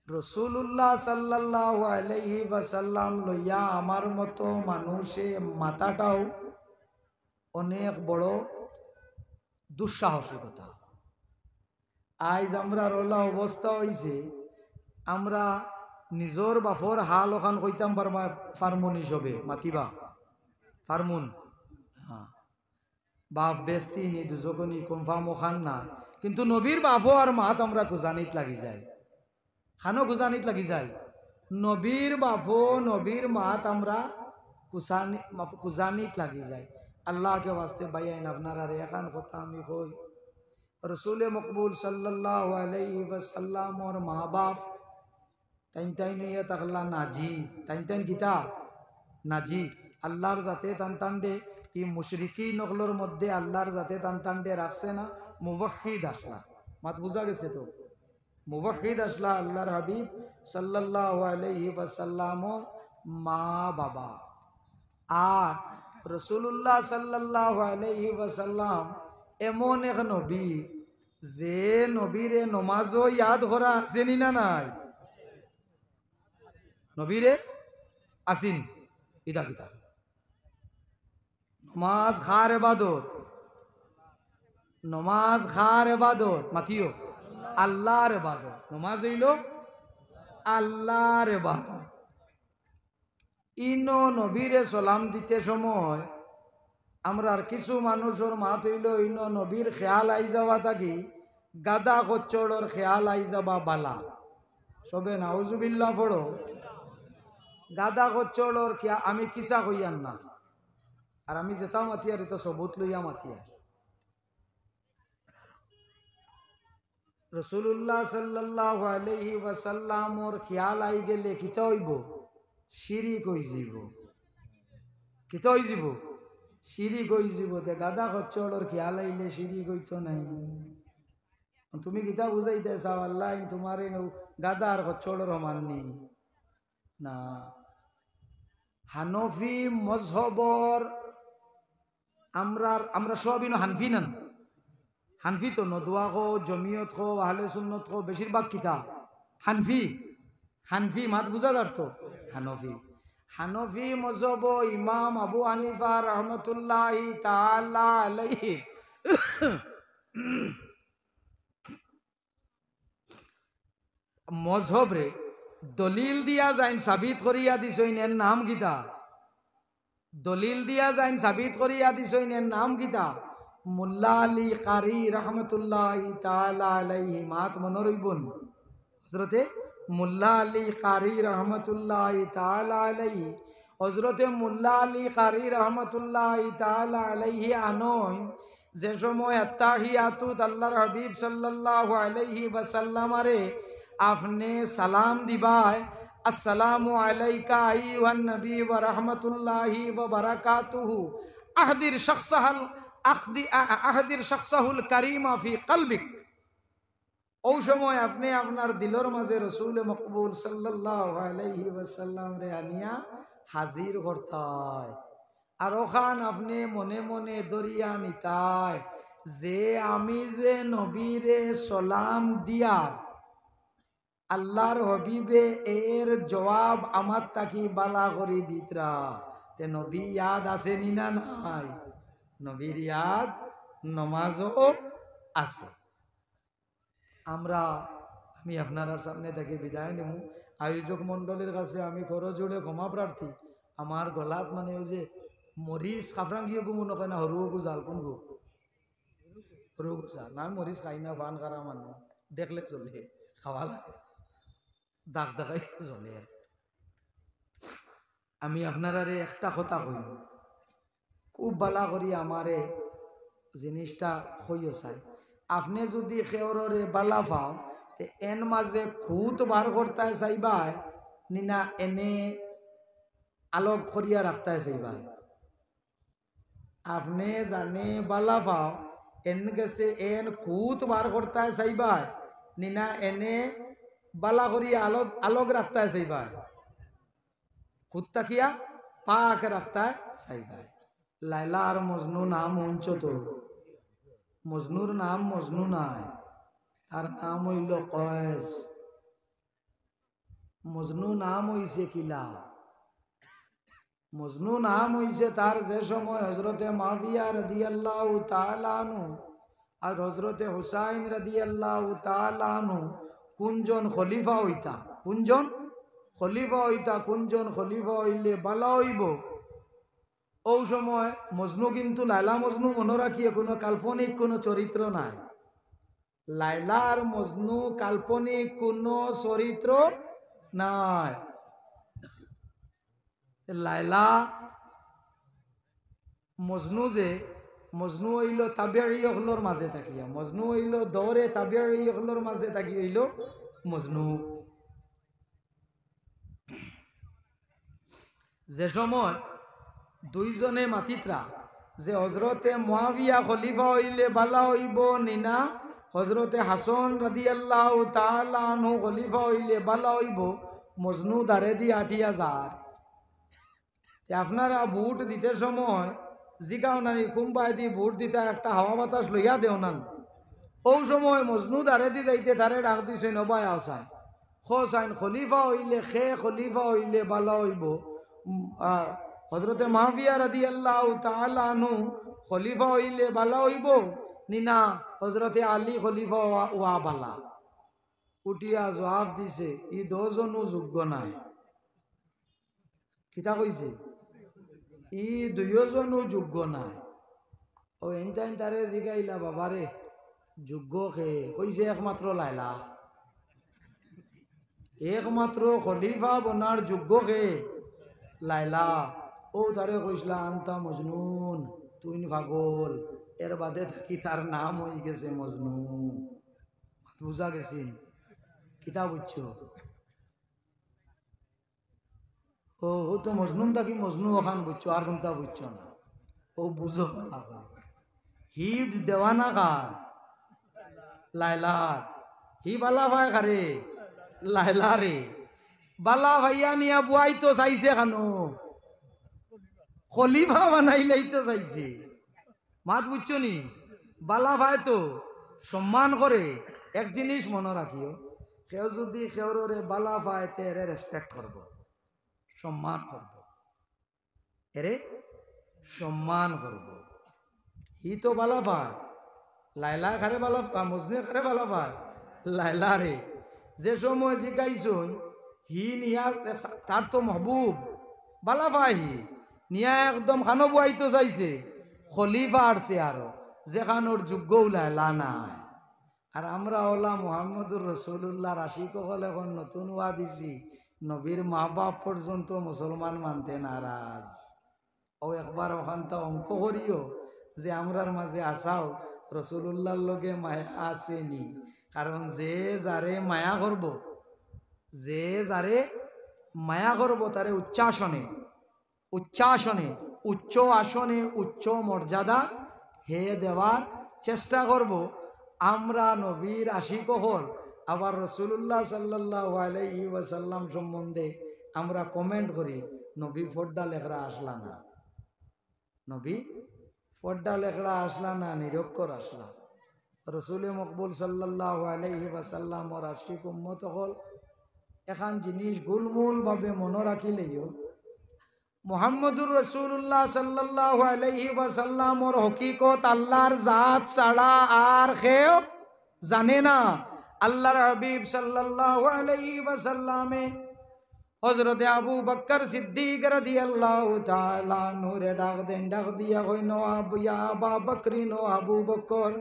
রসুলুল্লাহ সাল্লাল্লাহু আলাইহি ওয়াসাল্লাম লইয়া আমার মতো মানুষে মাতাটাও অনেক বড় দুঃসাহসিকতা। আইজ আমরার অলা অবস্থা অইছে, আমরা নিজর বাফর হাল অখান কইতাম পারমা-, পারমু নি সবে, মাতিবা? পারমু নি? হ্যাঁ। বাফ বেহেস্তি নি দুজখো নি, confirm অখান না। কিন্তু নবীর বাফও আর মাত আমরা খুজানিত লাগি যাই। খানো খুজানিত লাগি যাই। নবীর বাফও, নবীর মাত আমরা খুজানি-, মাফ-, খুজানিত লাগি যাই। আল্লাহকে ওয়াস্তে ভাইয়াইন, আপনারারে এখান কথা আমি কই। রসুলে মকবুল সাল্লাল্লাহু আলাইহি ওয়াসাল্লামর মা বাফ তাইন তাইন অইয়া থাকলা নাজি, তাইন তাইন কিতা? নাজি। আল্লাহর জাতে তান তানরে ই মুশরিকিন অকলর মধ্যে আল্লাহর জাতে তান তানরে রাখছে না, মুওয়াহহিদ আছলা। মাত বুঝা গেছে তো? মুওয়াহহিদ আছলা আল্লাহর হাবিব সাল্লাল্লাহু আলাইহি ওয়াসাল্লামর মা বাবা। আর রসুলুল্লাহ সাল্লাল্লাহু আলাইহি ওয়াসাল্লাম এমন এক নবী, যে নবীরে নমাজও ইয়াদ করা আছে নি না নাই? নবীরে আছিন, ইতা কিতা? নমাজ কার এবাদত? নমাজ কার এবাদত? মাতিও, আল্লাহর এবাদত। নমাজ অইলো আল্লাহর এবাদত। ইনো নবীরে সালাম দিতে সময় আমরার কিছু মানুষর মাত অইলো, ইনো নবীর খেয়াল আই যাওয়া থাকি গাধা খচ্চড়র খেয়াল আই যাবা বালা। সবে নাউজুবিল্লাহ পড়ো। গাধা খচ্চড়র খেয়া-, আমি কিসা কইয়ার না, আর আমি যেতা মাতিয়ার ইতা সবুত লইয়া মাতিয়ার। রসুলুল্লাহ সাল্লাল্লাহু আলাইহি ওয়াসাল্লামর খেয়াল আই গেলে কিতা অইবো? শিরিক অইযিবো। কিতা অইযিবো? শিরিক অইযিবো। তে গাধা খচ্চড়র খেয়াল আইলে শিরিক অইতো নায়। তুমি কিতা বুঝাইতায় চাও, আল্লায় তুমারে নু গাধা আর খচ্চড়র সমান নি? না। হানফি মজহবর আমরার, আমরা সব ইনো হানফি নান? হানফি তো, নদওয়া কও, জমিয়ত কও, আহলে সুন্নত কও, বেশিরভাগ কিতা? হানফি, হানফি মাত বুঝা যার তো? হানফি। হানফি মজহব ইমাম আবু হানিফা রহমতুল্লাহি তাআলা আলাইহি মজহবরে দলিল দিয়া যাইন সাবিত করিয়া দিছইন, এর নাম কিতা? দলিল দিয়া যাইন সাবিত করিয়া দিছইন, এর নাম কিতা? মোল্লা আলী কারি রহমতুল্লাহি তাআলা আলাইহি। মাত মনো রইবো নি? হজরতে মোল্লা আলী কারি রহমতুল্লাহি তাআলা আলাইহি, হজরতে মোল্লা আলী কারি রহমতুল্লাহি তাআলা আলাইহি আনইন, যে সময় আত্তাহিয়াতুত আল্লাহর হাবিব সাল্লাল্লাহু আলাইহি ওয়াসাল্লামারে আপনে সালাম দিবায়, "আসসালামু আলাইকা আইয়ুহান নবী ওয়া রাহমাতুল্লাহি ওয়া বারাকাতুহু, আহদির শাখসাহাল, আহদি-, আ-, আ-, আহদির শাখসাহুল কারীমা ফি কলবিক।" অউ সময় আপনে আপনার দিলর মাঝে রসুলে মকবুল সাল্লাল্লাহু আলাইহি ওয়াসাল্লামরে আনিয়া হাজির করতায়। আর অখান আপনে মনে মনে ধরিয়া নিতায় যে আমি যে নবীরে সালাম দিয়ার, আল্লাহর হাবিবে এর জবাব আমার থাকি বালা করি দিতরা। তে নবী ইয়াদ আছে নি না নাই? নবীর ইয়াদ নমাজও আছে। আমরা, আমি আপনারার সামনে থাকি বিদায় নিমু। আয়োজক মণ্ডলীর কাছে আমি করজোড়ে ক্ষমা প্রার্থী। আমার গলাত মানে অউ যে মরিচ খাফরাঙ্গিও গু মনো কয় না, হরুও গু জাল কোন গু? হরুও গু জাল। না, আমি মরিচ খাই না, পান খারা মানুষ। দেখলে চলে, খাওয়া লাগে। দাগ দাগাই চলে। আমি আপনারারে একটা কথা কই, খুব বালা করি আমারে জিনিসটা কইও চাই। আপনে যুদি কেউররে বালা পাও, তে এন মাঝে খুঁত বার করতায় চাইবায়, নি না এনে আলগ করিয়া রাখতায় চাইবায়? আপনে যানে বালা পাও, এন গেছে এন খুঁত বার করতায় চাইবায়, নি না এনে বালা করিয়া আলগ, আলগ রাখতায় চাইবায়? খুঁত থাকিয়া পাক রাখতায় চাইবায়। লায়লা আর মজনু নাম হুনছো তো? মজনুর নাম মজনু নায়, তার নাম অইলো কয়েস। মজনু নাম অইছে কিলা? মজনু নাম অইছে তার যে সময় হজরতে মুআবিয়া রাদিয়াল্লাহু তাআলা আনহু আর হজরতে হুসাইন রাদিয়াল্লাহু তাআলা আনহু কুনজন খলিফা অইতা, কুনজন খলিফা অইতা, কুনজন খলিফা অইলে বালা অইবো। অউ সময় মজনু কিন্তু লায়লা মজনু মনো রাখিও, কুনু কাল্পনিক কুনু চরিত্র নায়। লায়লা আর মজনু কাল্পনিক কুনু চরিত্র নায়। লায়লা মজনু যে, মজনু অইলো তাবেয়ী অকলর মাঝে থাকিয়া, মজনু অইলো দৌরে তাবেয়ী অকলর মাঝে থাকি অইলো মজনু। যে সময় দুইজনে মাতিতরা যে হজরতে মুআবিয়া খলিফা অইলে বালা অইবো নি না, হজরতে হাসন রাদিয়াল্লাহু তাআলা আনহু খলিফা অইলে বালা অইবো, মজনু দারেদি আটিয়া যার। তে আপনারা ভোট দিতে সময় জিগাও নানি কুনবায়দি ভোট দিতা, একটা হাওয়া বাতাস লইয়া দেও নান। অউ সময় মজনু দারেদি যাইতে তারে ডাক দিছইন, "ও ভাই আও চাইন, কও চাইন খলিফা অইলে, কে খলিফা অইলে বালা অইবো?" উম, আ, হজরতে মুআবিয়া রাদিয়াল্লাহু তাআলা আনহু খলিফা অইলে বালা অইবো নি না হজরতে আলী খলিফা অওয়া, অওয়া বালা? উঠিয়া জুয়াপ দিছে, "ই দুইওজনউ যোগ্য নায়।" কিতা কইছে? "ই দুইওজনউ যোগ্য নায়।" অউ এনতাইন তারে জিগাইলা, "বাবারে, যোগ্য কে?" কইছে, "একমাত্র লায়লা।" একমাত্র খলিফা বনার যোগ্য কে? লায়লা। অউ তারে কইছলা, "আনতা মজনুন, তুইন পাগল।" এর বাদে থাকি তার নাম অইগেছে মজনু। মাত বুঝা গেছে নি? কিতা বুঝছো? অউ, অউ তো মজনুন থাকি মজনু অখান বুঝছো, আর কুনটা বুঝছো না। অউ বুঝো বালা করি। হি দেওয়ানা কার? লায়লার। হি বালা পায় কারে? লায়লারে। বালা পাইয়া নিয়া বুয়াইতো চাইছে কানো? খলিফা বানাইলাইতো চাইছে। মাত বুঝছো নি? বালা পায় তো, সম্মান করে। এক জিনিস মনো রাখিও, কেউ যুদি কেউররে বালা পায়, তে এরে রেসপেক্ট করবো, সম্মান করবো, এরে সম্মান করবো। হি তো বালা পায়, লায়লা কারে বালা পায়, মজনু কারে বালা পায়, লায়লারে। যে সময় জিগাইছইন, হি নিয়া, তার তো মাহবুব, বালা পায় হি, নিয়া একদম খানো বুয়াইতো চাইছে, খলিফার চেয়ারো, যেখানোর যোগ্যও লায়লা নাই। আর আমরা অলা মুহাম্মদুর রাসূলুল্লাহর আশিক অকল অখন নতুন ওয়া দিছি, নবীর মা বাপ পর্যন্ত মুসলমান মানতে নারাজ। অউ একবার অখানতা অঙ্ক করিও যে আমরার মাঝে আছাও রসুলুল্লাহর লগে মায়া আছে নি। কারণ যে যারে মায়া করবো, যে যারে মায়া করবো, তারে উচ্চ আসনে, উচ্চ আসনে, উচ্চ আসনে উচ্চ মর্যাদা হে দেওয়ার চেষ্টা করবো। আমরা নবীর আশিক অকল, আবার রসুলুল্লাহ সাল্লাল্লাহু আলাইহি ওয়াসাল্লাম সম্বন্ধে আমরা কমেন্ট করি, "নবী ফড্ডা লেখরা আসলা না, নবী ফড্ডা লেখরা আসলা না, নিরক্ষর আসলা।" রসুলে মকবুল সাল্লাল্লাহু আলাইহি ওয়াসাল্লামর আশিক উম্মত অকল, এখান জিনিস গুলমুল ভাবে মনো রাখিলেও, মুহাম্মদুর রাসূলুল্লাহ সাল্লাল্লাহু আলাইহি ওয়াসাল্লামর হকিকত আল্লাহর জাত ছাড়া আর কেউ জানে না। আল্লাহর হাবিব সাল্লাল্লাহু আলাইহি ওয়াসাল্লামে হযরতে আবু বকর সিদ্দিক রাদিয়াল্লাহু তাআলা আনহুরে ডাক দেন, ডাক দিয়া কইন, "ও আবু, ইয়া আবা বকরিন, ও আবু বকর,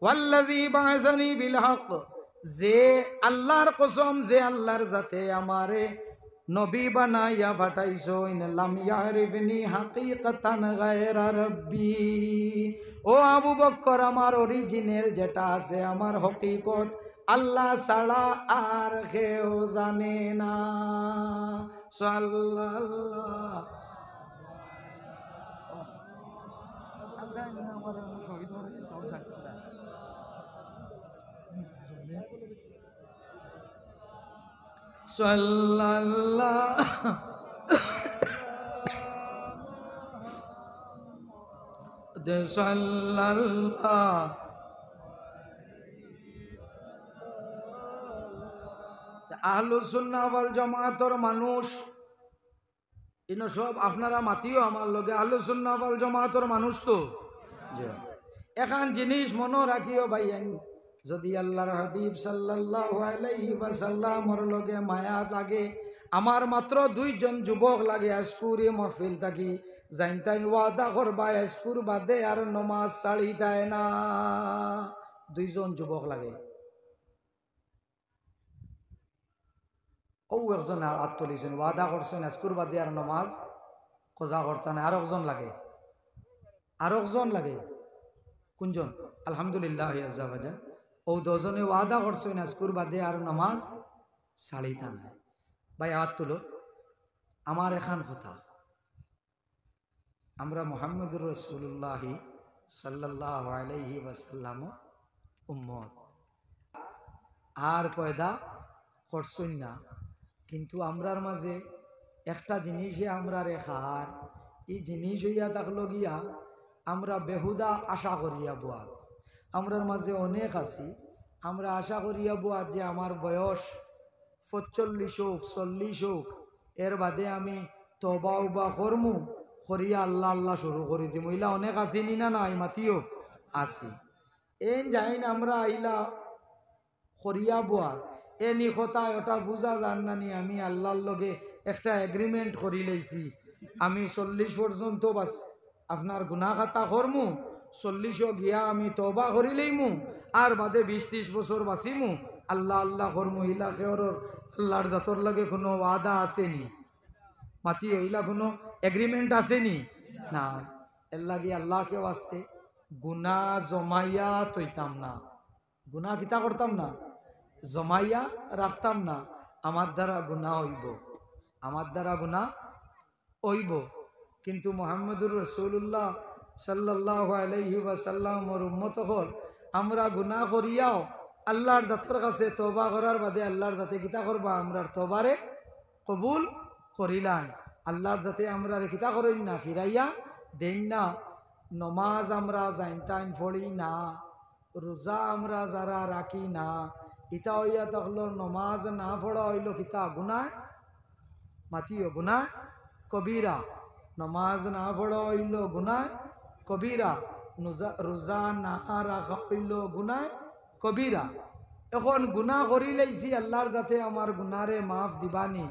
ওয়াল্লাযী বাআসানি বিল হক, যে আল্লাহর কসম, যে আল্লাহর জাতে আমারে নবী বানাইয়া পাঠাইছইন, লাম ইয়ারিফনি হাকিকাতান গায়রা রাব্বি।" ও আবু বকর, আমার অরিজিনাল যেটা আছে, আমার হকিকত, আল্লাহ ছাড়া আর কেউ জানে না। সাল্লাল্লাহু সাল্লাল্লাহু সাল্লাল্লাহু। আহলুস সুন্নাহ ওয়াল জামাতর মানুষ, ইনো সব আপনারা মাতিও আমার লগে, আহলুস সুন্নাহ ওয়াল জামাতর মানুষ তো? জি। এখান জিনিস মনো রাখিও ভাইয়াইন, যদি আল্লাহর হাবিব সাল্লাল্লাহু আলাইহি ওয়াসাল্লামর লগে মায়া লাগে, আমার মাত্র দুইজন যুবক লাগে, আজকুর ই মাহফিল থাকি, যাইন তাইন ওয়াদা করবা, আজকুর বাদে আর নমাজ ছাড়িতায় না। দুইজন যুবক লাগে। অউ একজন আত তুলিছইন, ওয়াদা করছইন, আজকুর বাদে আর নমাজ কাজা করতা নায়। আরকজন লাগে, আরকজন লাগে। কুনজন? আলহামদুলিল্লাহ, আজ্জা ওয়া জাল। অউ দুইজনে ওয়াদা করছইন, আজকুর বাদে আর নমাজ ছাড়িতা নায়। ভাই, আত তুলো। আমার এখান কথা, আমরা মুহাম্মদুর রাসূলুল্লাহি সাল্লাল্লাহু আলাইহি ওয়াসাল্লাম উম্মত। আর পয়দা করছইন না, কিন্তু আমরার মাঝে একটা জিনিসে আমরারে খার, ই জিনিস অইয়া থাকলো গিয়া আমরা বেহুদা আশা করিয়া বওয়াত। আমরার মাঝে অনেক আছি, আমরা আশা করিয়া বওয়াত যে আমার বয়স পঁচল্লিশ অউক, চল্লিশ অউক, এর বাদে আমি তওবা উবা করমু, করিয়া আল্লাহ আল্লাহ শুরু করি দিমু। ইলা অনেক আছি নি না নাই? মাতিও আছি। এন যাইন আমরা ইলা করিয়া বওয়াত, এনি কথায় ওটা বুঝা যার না নি আমি আল্লাহর লগে একটা এগ্রিমেন্ট করি লইছি, আমি চল্লিশ পর্যন্ত বাস আপনার গুনা খাতা করমু, চল্লিশো গিয়া আমি তওবা করি লইমু, আর বাদে বিশ ত্রিশ বছর বাঁচিমু, আল্লাহ আল্লাহ করমু। ইলা কেউরর আল্লাহর জাতর লগে কুনু ওয়াদা আছে নি? মাতিও, ইলা কুনু এগ্রিমেন্ট আছে নি? না। এর লাগি আল্লাহকে ওয়াস্তে গুনা জমাইয়া থইতাম না। গুনা কিতা করতাম না? জমাইয়া রাখতাম না। আমার দ্বারা গুনা অইবো, আমার দ্বারা গুনা অইবো। কিন্তু মুহাম্মদুর রাসূলুল্লাহ সাল্লাল্লাহু আলাইহি ওয়াসাল্লামর উম্মত অকল, আমরা গুনা করিয়াও আল্লাহর জাতর কাছে তওবা করার বাদে আল্লাহর জাতে কিতা করবা? আমরার তওবারে কবুল করিলাইন। আল্লাহর জাতে আমরারে কিতা করইন না? ফিরাইয়া দেইন না। নমাজ আমরা যাইন তাইন পড়ি না, রোজা আমরা যারা রাখি না, ইতা অইয়া থাকলো, নমাজ না পড়া অইলো কিতা? গুনায়। মাতিও, গুনায় কবিরা। নমাজ না পড়া অইলো গুনায় কবিরা। নুজা-, রোজা না রাখা অইলো গুনায় কবিরা। এখন গুনা করিলাইছি, আল্লার যাতে আমার গুনারে মাফ দিবানি।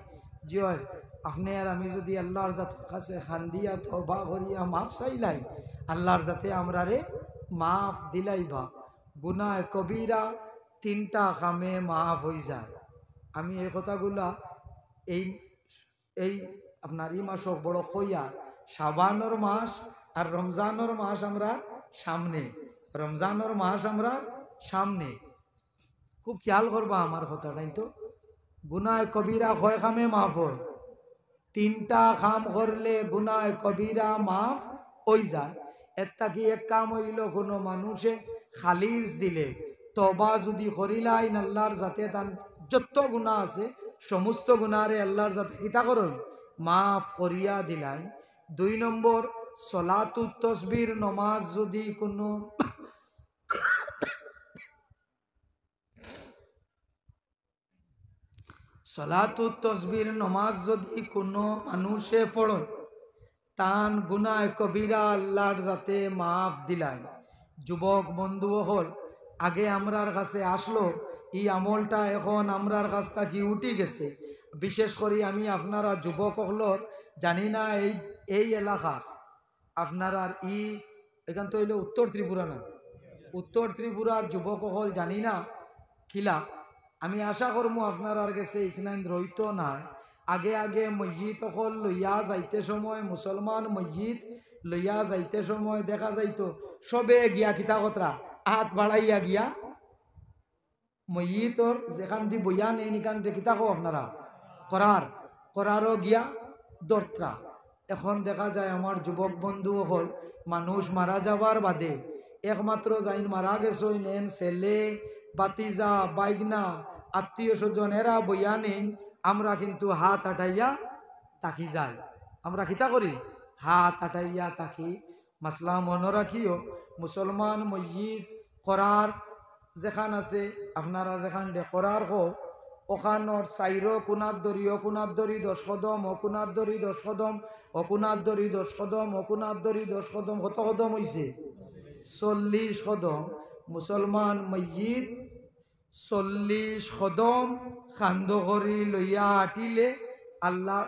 জি অয়, আপনে আর আমি যুদি আল্লার যাতর কাছে কান্দিয়া তওবা করিয়া মাফ চাইলাই, আল্লার যাতে আমরারে মাফ দিলাইবা। গুনায় কবিরা তিনটা কামে মাফ অইযায়। আমি এই কথাগুলা এই, এই আপনার ই মাসো বড় কইয়ার, শাবানর মাস আর রমজানর মাস আমরার সামনে, রমজানর মাস আমরার সামনে। খুব খিয়াল করবা আমার কথাটা, কিন্তু গুনায় কবিরা কয় কামে মাফ অয়? তিনটা কাম করলে গুনায় কবিরা মাফ অইযায়। এর থাকি এক কাম অইলো, কুনু মানুষে খালিস দিলে, তওবা যুদি করিলাইন আল্লার যাতে, তান যত গুনা আছে সমস্ত গুনারে আল্লার যাতে কিতা করইন, মাফ করিয়া দিলাইন। দুই নম্বর, সলাতুত তসবির নমাজ যুদি কুনু সলাতুত তসবির নমাজ যুদি কুনু মানুষে পড়ইন, তান গুনায় কবিরা আল্লার যাতে মাফ দিলাইন। যুবক বন্ধু অকল, আগে আমরার কাছে আসলো, ই আমলটা এখন আমরার কাছ থাকি উঠি গেছে। বিশেষ করি আমি আপনারা যুবক অকলর, জানি না এই, এই এলাকার আপনারার ই, এখান তো অইলো উত্তর ত্রিপুরা না, উত্তর ত্রিপুরার যুবক অকল জানি না কিলা। আমি আশা করমু আপনারার গেছে ইখান রইতো নায়। আগে আগে মইয়িত অকল লইয়া যাইতে সময়, মুসলমান মইয়িত লইয়া যাইতে সময় দেখা যাইতো সবে গিয়া কিতা করতরা, আত বাড়াইয়া গিয়া মইয়িতর যেখানদি বইয়া নেইন, ইখানরে কিতা কও আপনারা? করার, করারও গিয়া ধরতরা। এখন দেখা যায় আমার যুবক বন্ধু অকল, মানুষ মারা যাবার বাদে একমাত্র যাইন মারা গেছইন, এন ছেলে, ভাতিজা, বাইগনা, আত্মীয় স্বজন এরা বইয়া নেইন, আমরা কিন্তু হাত আটাইয়া থাকি যাই। আমরা কিতা করি? হাত আটাইয়া থাকি। মাসলা মনো রাখিও, মুসলমান মইয়িত করার যেখান আছে, আপনারা যেখানরে করার কও, ওখানর চাইরো কুনাত ধরি, ও কুনাত ধরি দশ কদম, ও কুনাত ধরি দশ কদম, ও কুনাত ধরি দশ কদম, ও কুনাত ধরি দশ কদম, কত কদম অইছে? চল্লিশ কদম। মুসলমান মইয়িত চল্লিশ কদম কান্দো করি লইয়া আটিলে আল্লাহ,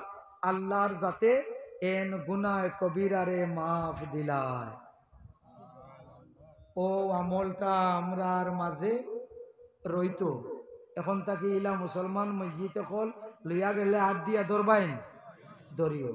আল্লার যাতে এন গুনায় কবিরারে মাফ দিলায়। ও আমলটা আমরার মাঝে রইতো। এখন থাকি ইলা মুসলমান মইয়িত অকল লইয়া গেলে হাত দিয়া ধরবাইন, ধরিও।